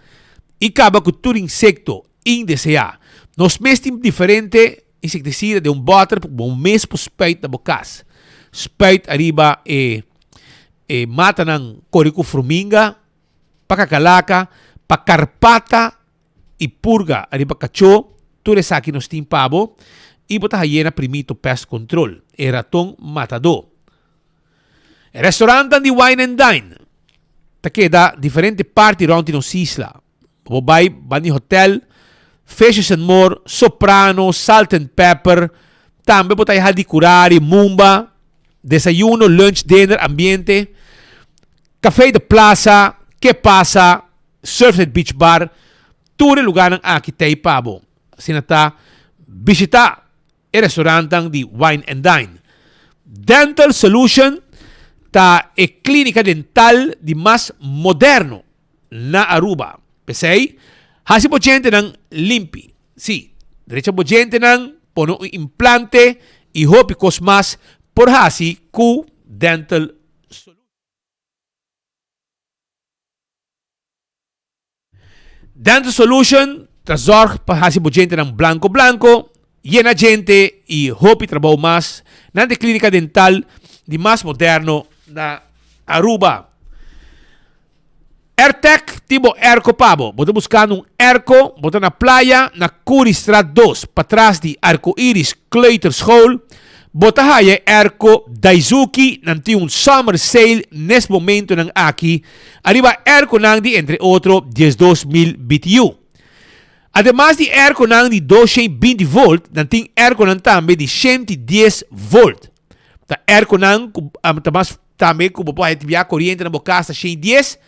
I kaba ku tur insekto indeseá. Nos mes tin diferente insektisida den un bòter pa bo mes por spuit na bo kas. Spuit ariba e e matanan kore ku fruminga, pa kakalaka, pa karpata i purga ariba kachó, tur esaki nos tin pa bo i bo ta haye na Primito Pest Control, e raton matadó. E restaurantnan di Wine and Dine ta keda diferente parti rònt di nos isla. Bo por bai banda di hotel, Fishes and More, Soprano, Salt and Pepper, tambe bo ta haye di Curari, Mumba, desayuno, lunch, dinner, ambiente, Café de Plaza, Que Pasa, Surfside Beach Bar, tur e lugarnan aki ta ei pa bo. Asina ta bishita e restaurantnan di Wine and Dine. Dental Solution ta e klinika dental di mas moderno na Aruba. P'esei, hasi bo djentenan limpi. Sí, drecha bo djentenan, pone un implante i hopi kos mas por hasi ku Dental Solution. Dental Solution ta zorg pa hasi bo djentenan blanco blanco, yena djente y hopi trabou mas nan ta e clinica dental di mas moderno na Aruba. Airtec tin bo airco pa bo. Bo ta buscando un airco, bo ta na playa na Curiestraat 2, patras di Arco Iris Kleuterschool. Bo ta haya e airco Daizuki, nan tin un summer sale nes momentonan aki ariba airconan di entre otro 12,000 BTU. Ademas di airconan di 220 volt, nan tin airconan tambe di 110 volt. Ta airconan cu ta mas tambe cu bo por haya bia coriente na bo cas ta 110,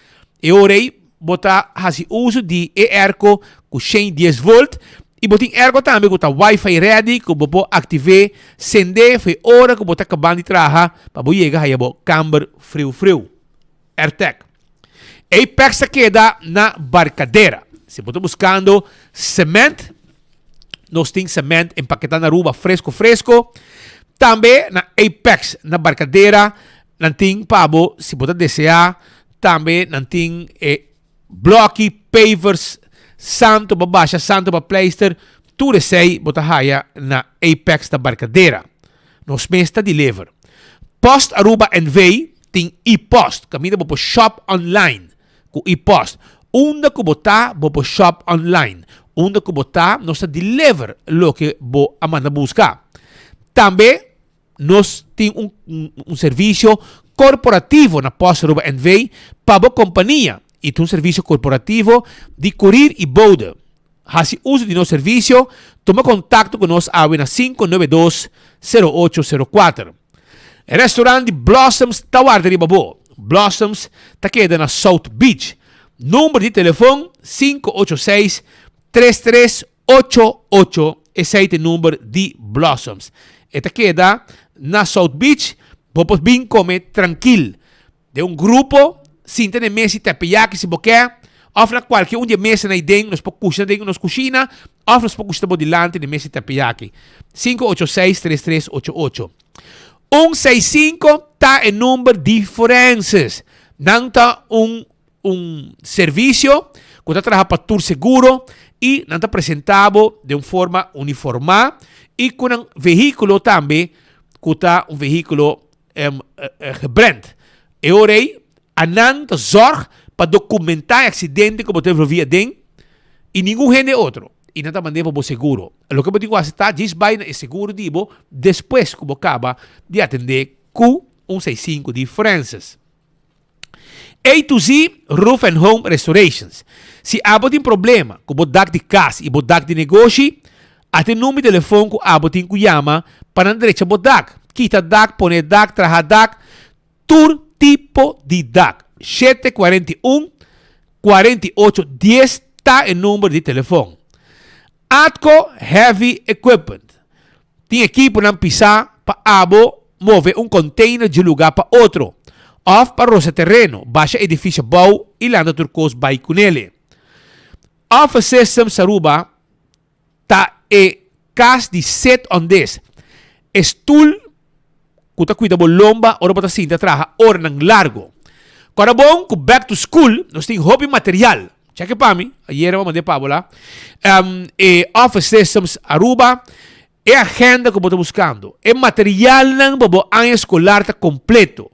e ora ey bo ta haci uso di e airco cu 110 volt y bo tin airco tambe cu ta wifi ready cu bo por active, cende for e ora cu bo ta caban di traha pa bo yega haya bo camber friu friu. Airtec. Apex ta keda na Barcadera. Si bo ta buscando cement, nos tin cement empaketá na Aruba fresco fresco. Tambe na Apex na Barcadera nan tin pa bo si bo ta desea. Tambe nan tin e bloki, pavers, santo pa basha, santo pa pleister. Tur esei bo ta haya na Apex na Barcadera. Nos mes ta deliver. Post Aruba NV tin e-post kaminda bo por shop online ku e-post. Unda ku bo ta bo por shop online. Unda ku bo ta nos ta deliver loke bo a manda buska. Tambe nos tin un un servisio korporativo na Post Aruba NV pa bo kompania i ta un servisio korporativo di kurir i bode. Hasi uso di nos servisio, tuma kontakto ku nos awe na 592 0804. E restaurant di Blossoms ta warda riba bo. Blossoms ta keda na South Beach. Number di telefon 586 3388 esei ta e number di Blossoms. E ta keda na South Beach, bo por bin kome trankil. Den un grupo, sinta den mesa i tepeyaki si bo ke, Òf na kualke un di e mesanan ei den, nos por kushina den nos kushina, òf nos por kushina bo dilanti den mesa di terpeyaki. 586 3388. 165 ta e number di forenses. Nan ta un un servisio ku ta traha pa tur seguro i nan ta presentá bo den un forma uniformá i ku nan vehíkulo tambe ku ta un vehíkulo gebrand. E ora ei anan ta zòrg pa dokumentá e aksidente ku bo ta envolví aden i ningun hende otro i nan ta mand'é pa bo seguro. Loke bo tin ku hasi ta djis bai na e seguro di bo despues ku bo kaba di atendé ku un 65 di Francis. A to Z Roof and Home Restorations. Si abo tin problema ku bo dak di kas i bo dak di negoshi, ata e number di telefon ku abo tin ku yama pa nan drecha bo dak. Kita dak, pone dak, traha dak, tur tipo di dak. 741 48 10 ta e number di telefon. Atco Heavy Equipment. Tin ekiponan pisá pa abo move un container dje lugá pa otro, òf pa rosa tereno, basha edifisio bou i lanta tur kos bai kunele. Office Systems Aruba ta e kas di sit on this, e stul ku ta kuida bo lomba ora bo ta sinta traha oranan largo. Kòrda bon ku back to school nos tin hopi material. Cheke pa mi, ayera bo mand'é pa bo la. E Office Systems Aruba, e agenda ku bo ta buskando, e materialnan pa bo aña eskolar ta kompleto.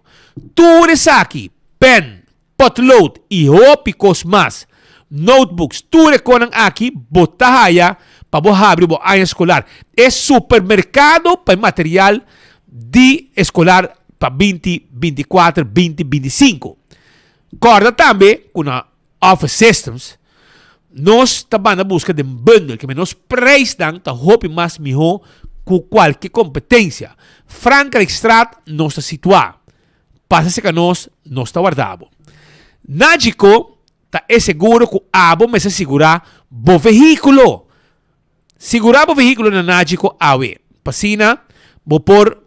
Tur esaki, pen, potlood i hopi kos mas, notebooks, tur e konan aki bo ta haya pa bo habri bo aña eskolar. E supermerkado pa e material di eskolar pa binti 24, 2025. Kòrda tambe ku na Office Systems, nos ta banda buska den bundel, keme nos prijsnan ta hopi mas mihó ku kualke kompetensia. Frankrijkstraat nos ta situá. Pasa serka nos, nos ta warda bo. Nagico ta e seguro ku abo mester sigurá bo vehíkulo. Sigurá bo vehíkulo na Nagico awe, pa asina bo por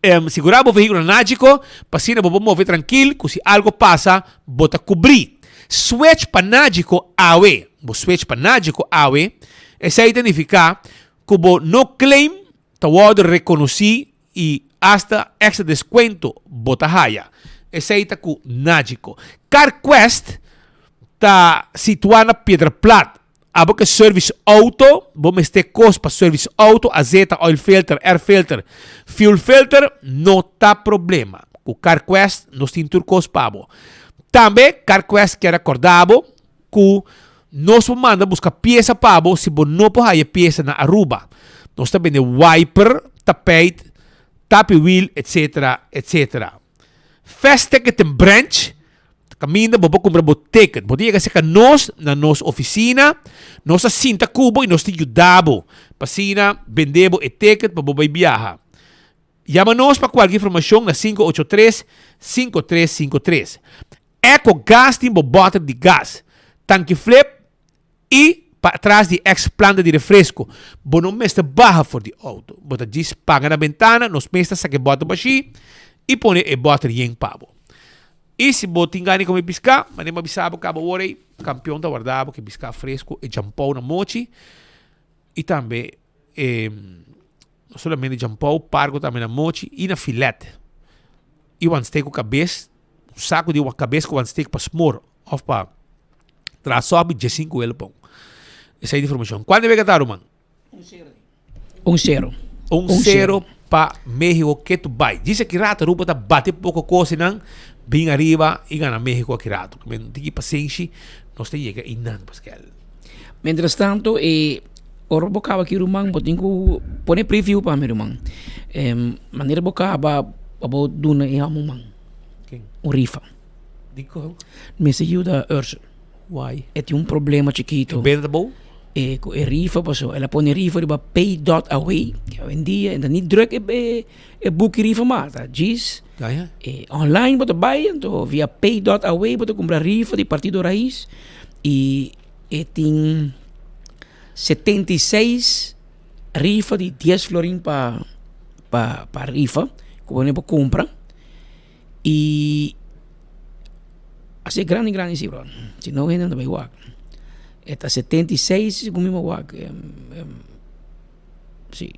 Em, sigurá bo vehíkulo Nagico, pa asina bo por move trankil ku si algo pasa, bo ta kubrí. Switch pa Nagico awe. Bo switch pa Nagico awe, esei ta nifiká ku bo no claim ta wòrdu rekonosí i asta èkstra deskuento bo ta haya. Esei ta ku Nagico. CarQuest ta situá na Piedra Plat. Abo ke service auto, bo mester kos pa service auto, azeta, oil filter, air filter, fuel filter, no ta problema. Ku CarQuest nos tin tur kos pa bo. Tambe CarQuest kier akorda bo ku nos por manda buska piesa pa bo si bo no por haya piesa na Aruba. Nos ta bende wiper, tapijt, tapi wiel, etc. Etc. Fast Ticket Branch Kaminda bo por kumpra bo ticket. Bo ta yega serka nos na nos ofisina, nos ta sinta ku bo i nos ta yuda bo pa asina bende bo e ticket pa bo bai biaha. Yama nos pa kualke informashon na 583 5353. Eco Gas tin bo bòter di gas, tanki flip i pa atras di ex planta di refresco. Bo no mester baha for di auto. Bo ta djis paga na bentana, nos mes ta saka e bòter bashí i pone e bòter yen pa bo. I si bo tin gana di kome piská, manera mi a bisa bo kaba ora ei, kampion ta warda bo ku e piská fresku, e djampou na mochi i tambe e no solamente djampou, pargo tambe na mochi i na filet. I wan steak ku kabes, un saku di kabes ku wan steak pa smor òf pa traha sòpi, diesinku wele pon. Esei ta informashon. Kuantu wega ta ruman? Un sero. Un sero pa Mexico ketu bai. Djis aki rato Aruba ta bati poko kosinan bin ariba i gana Mexico aki rato. Men tiki pasenshi nos ta yega einan Paskel. Mientras tanto e ora bo kaba aki ruman bo tin ku pone preview pa mi ruman. Manera bo kaba pa bo duna e hòmber man un rifa. Dikon? Mester yuda Ursel. Why? E tin un problema chikito. E benta ta bou? E ku e rifa paso el a pone rifa riba pay dot away. Ke awendia e ta ni druk e e e buki rifa mas ta djis Ya ya. e online bo ta bai anto via pay dot away bo ta kumpra rifa di Partido Raiz i e tin 76 rifa di dies florin pa pa pa rifa ku bo por kumpra i. Así grandi grandi si bro. Si no hende no ta bai wak. E ta 76 segun mi mo wak. Si.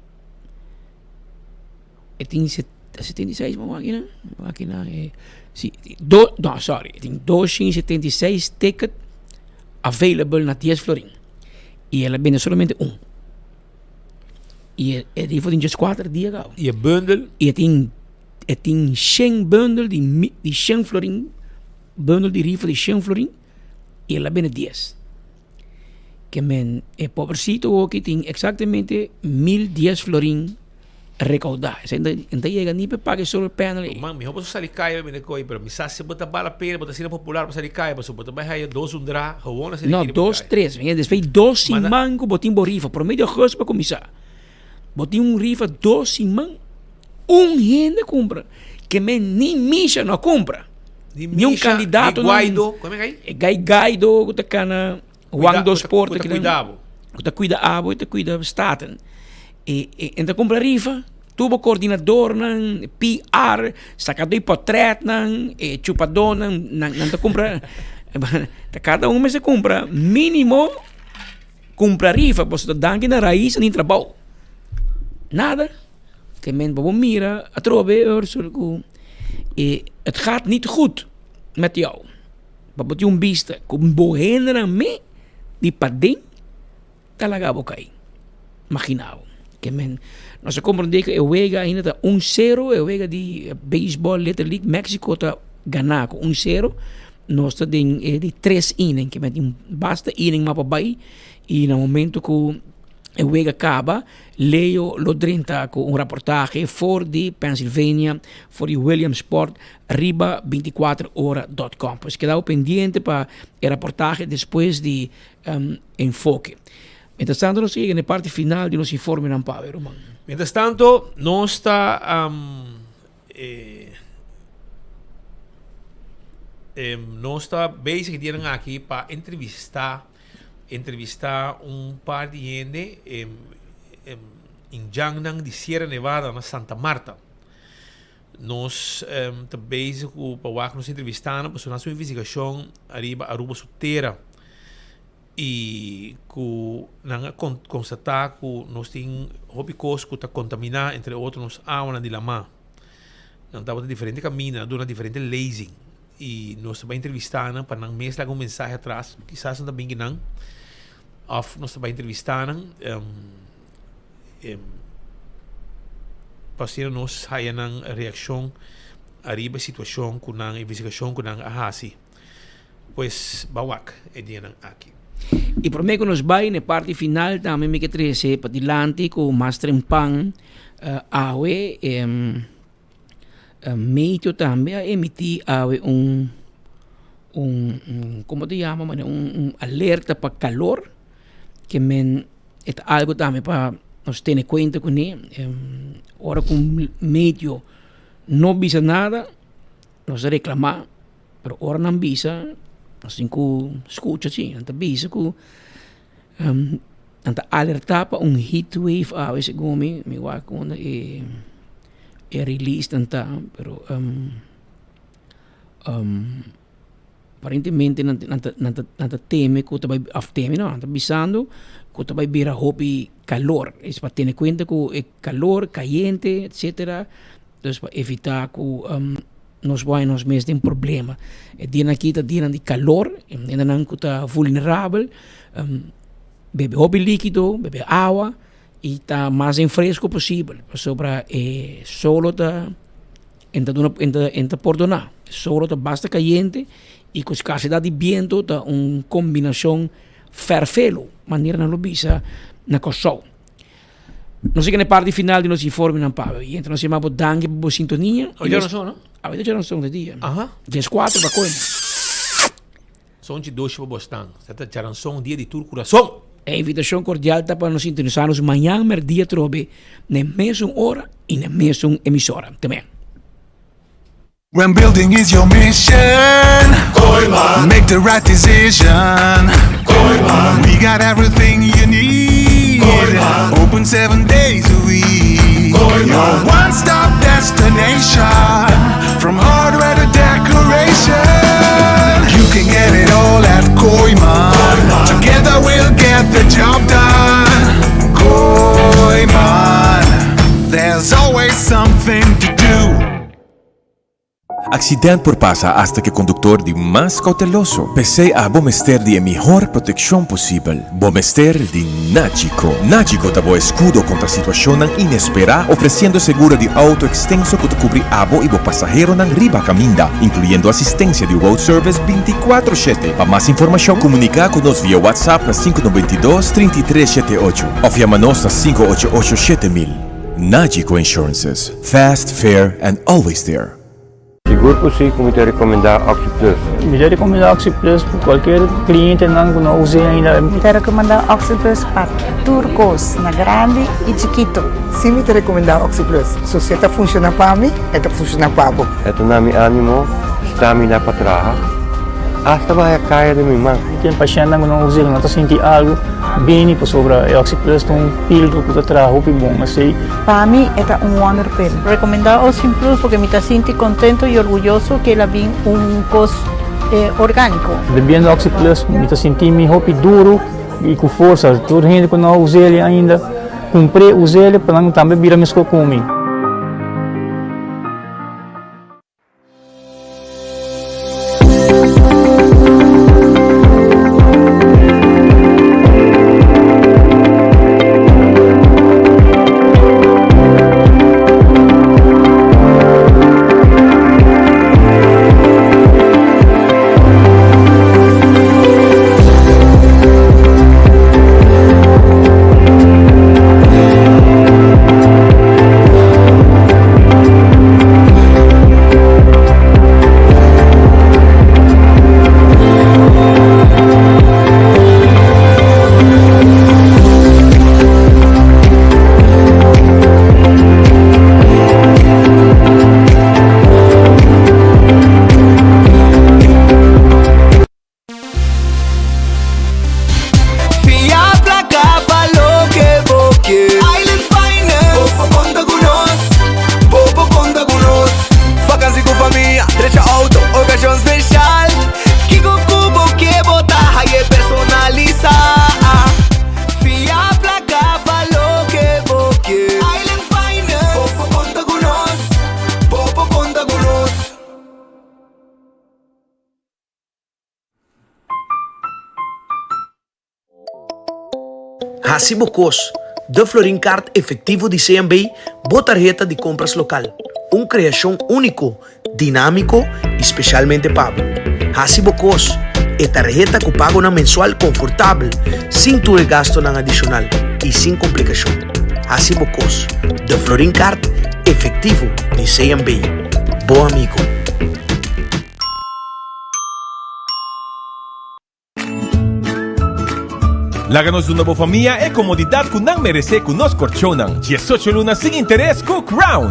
E tin 76 mo wak kinan. Wak kinan e si do no sorry e tin 276 ticket available na 10 florin. Y el a bende solamente un. Y e rifa tin just 4 dia gau. Y e bundel? Y e tin E tin shen bundel di mi di shen florin, bundel di rifa di shen florin y el a bende dies. Ke men e pobrecito hoki tin exactamente 1010 florin recaudá. Esei no ta yega ni pa paga e solar panel ei. Man, miho boso sali kaya bende koi, pero mi sa si bo ta bala pena, bo ta asina popular pa sali kaya, pasobra bo ta bai haya dos un dra, gewoon asina No, kiri pa dos, kaya. tres. Despues dos Manda. siman ku bo tin bo rifa, prome di augustus pa kuminsá. Bo tin un rifa dos siman, un hende kumpra, ke men ni Misha no a kumpra. Ni Ni un Misha, kandidato ni no. Guaido, kon men kai? E gai Guaido ku ta kana Juan dos Porta Ku ta kuida abo. Ku ta kuida abo i ta kuida Staten. E e en ta kumpra rifa, tur bo koordinadornan, PR, sakadó di pòtrètnan, e chupadónan, nan nan ta kumpra, ta kada un mester kumpra mínimo. Cumpra rifa pasobra ta danki na raiz ni trabao. Nada. Ke men bo mira atrobe Ursel ku e het gaat niet goed met jou. Pa bo tin un bista ku bo hendenan me di paden ta laga bo kai. Magina bo. Ke men nos a komprende ku e wega ainda ta un sero e wega di beisbol Little League Mexico ta gana ku un sero. Nos ta den e di tres inning, ke men tin basta inning mas pa bai i na momento ku e wega kaba, Leo lo drenta ku un raportahe for di Pennsylvania, for di Williamsport riba 24 ora dot com. Pues keda bo pendiente pa e raportahe despues di Enfoke. Mientras tanto nos ta yega na e parti final di nos informenan pa awe, ruman. Mientras tanto nos ta Nos ta bezig dianan aki pa entrevista entrevista un par di hende indjannan di Sierra Nevada na Santa Marta. Nos ta bezig ku pa wak nos entrevista nan pasobra nan haci un investigashon ariba Aruba su tera. Y cu nan a constata cu nos tin hopi cos cu ta contamina, entre otro nos awanan di lama. Nan tabata diferente caminda, nan duna diferente lezing. Y nos ta bay entrevista nan pa nan mes laga un mensahe atras. Kisas nan ta bin kinan of nos ta bay entrevista nan pa asina nos haya nan reaccion ariba e situacion cu nan, investigacion cu nan a haci. Pues ba wak e dianan aki. I promé ku nos bai na e parti final tambe mi ke trese padilanti ku mas trempan awe e meteo tambe a emití awe un un komo ta yama manera un alerta pa kalor ke men e ta algu tambe pa nos tene kuenta kuné ora ku meteo no bisa nada nos a reklamá. Pero ora nan bisa, nos tin ku skucha si. Nan ta bisa ku nan ta alertá pa un heat wave awe segun mi. Mi wak unda e e release nan ta, pero aparentemente nan nan ta nan ta nan ta teme ku ta bai òf teme no, nan ta bisando ku ta bai bira hopi kalor. Es pa tene kuenta ku e kalor, kayente, etsetera. Dus pa evitá ku nos por haña nos mes den problema. E dianan aki ta dianan di kalor, e hendenan ku ta vulnerabel bebe hopi líkido, bebe awa i ta mas den fresku posibel pasobra e solo ta e ta duna e ta pordoná. E solo ta basta kayente i ku skarsidat di bientu ta un kombinashon fèrfelu manera nan lo bisa na Kòrsou. Nos yega na e parti final di nos informenan pa awe. Yente nos yama bo danki pa bo sintonia. Awe djaranson, no? Awe ta djaranson de dia. Aha. Dieskuater pa koe. Sonchi doshi pa bo stan. Sa ta djaranson dia di tur kurason. E invitashon kordial ta pa nos sintonisa nos mañan merdia atrobe na e mesun ora i na e mesun emisora. Te mañan. When building is your mission Kooyman Make the right decision Kooyman We got everything you need Kooyman Open seven days a week Kooyman Your one-stop destination From hardware to decoration. Accident por pasa hasta cu e conductor di mas cauteloso. P'esey abo mester di e mihor proteccion posibel. Bo mester di Nagico. Nagico ta bo escudo contra situacionnan inespera, ofreciendo seguro di auto extenso cu ta cubri abo y bo pasaheronan riba caminda, incluyendo asistencia di road service binticuatro shete. Pa mas informacion, comunica cu nos via WhatsApp na 592 33 78 of yama nos na 588 7000. Nagico Insurances, fast, fair and always there. Sigur ku si ku mi ta rekomendá OxyPlus. Mi ta rekomendá OxyPlus pa kualkier klientenan ku no us'é ainda. Mi ta rekomendá OxyPlus pa tur kos, na grandi i chikitu. Si mi ta rekomendá OxyPlus. So si e ta funshoná pa mi, e ta funshoná pa bo. E ta na mi ánimo, stamina pa traha, asta baha kaya den mi man. Tin pashèntnan ku no us'é, ku no ta sinti algu, bini pasobra e OxyPlus ta un pildo ku ta traha hopi bon. Esei. Pa mi e ta un wonder pill. Recomenda Ocean Plus porque mi ta sinti contento y orguyoso que el a bin un cos organico. Bebiendo Oxy Plus mi ta sinti mi hopi duro y cu forsa. Tur hende cu no a us'el ainda cumpr'e us'el pa nan tambe bira mesco cu mi. Fia placa pa loke bo ke. Island Finance. Bo por conta cu nos. Bo por conta cu nos. Vakantie cu famia, drecha auto, ocasion special. Kico cu bo ke bo ta haye personalisa. Fia placa pa loke bo ke. Island Finance. Bo por conta cu nos. Bo por conta cu nos. Hasi bo kos, De Florin Card Efectivo di CMB, bo tarheta di kompras lokal. Un kreashon úniko, dinámiko i spesialmente pa bo. Hasi bo kos, e tarheta ku pagonan mensual konfortabel, sin tur e gastonan adishonal i sin komplikashon. Hasi bo kos, De Florin Card Efectivo di CMB, bo amigo. Laga nos duna bo famia e komodidat ku nan meresé ku nos korchonnan diesocho luna sin interes ku Crown.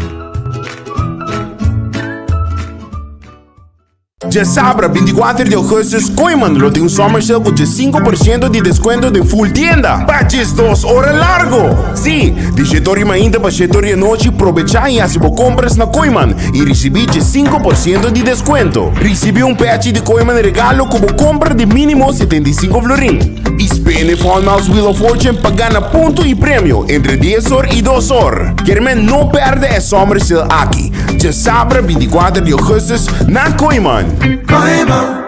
Djasabra 24 di augustus Kooyman lo tin un summer sale ku djesinku por siento di deskuento den full tienda pa djesdos ora largo! Sí, di shete ora di mainta pa shete ora di anochi probechá i hasi bo kompras na Kooyman i risibí djesinku por siento di deskuento. Risibí un pèchi di Kooyman regalo ku bo kompra di mínimo 75 florin. I spin e Fun Miles Wheel of Fortune pa gana punto i premio entre dies or i dos or. Kermen no pèrdè e summer sale aki, djasabra 24 di augustus na Kooyman. Kooyman.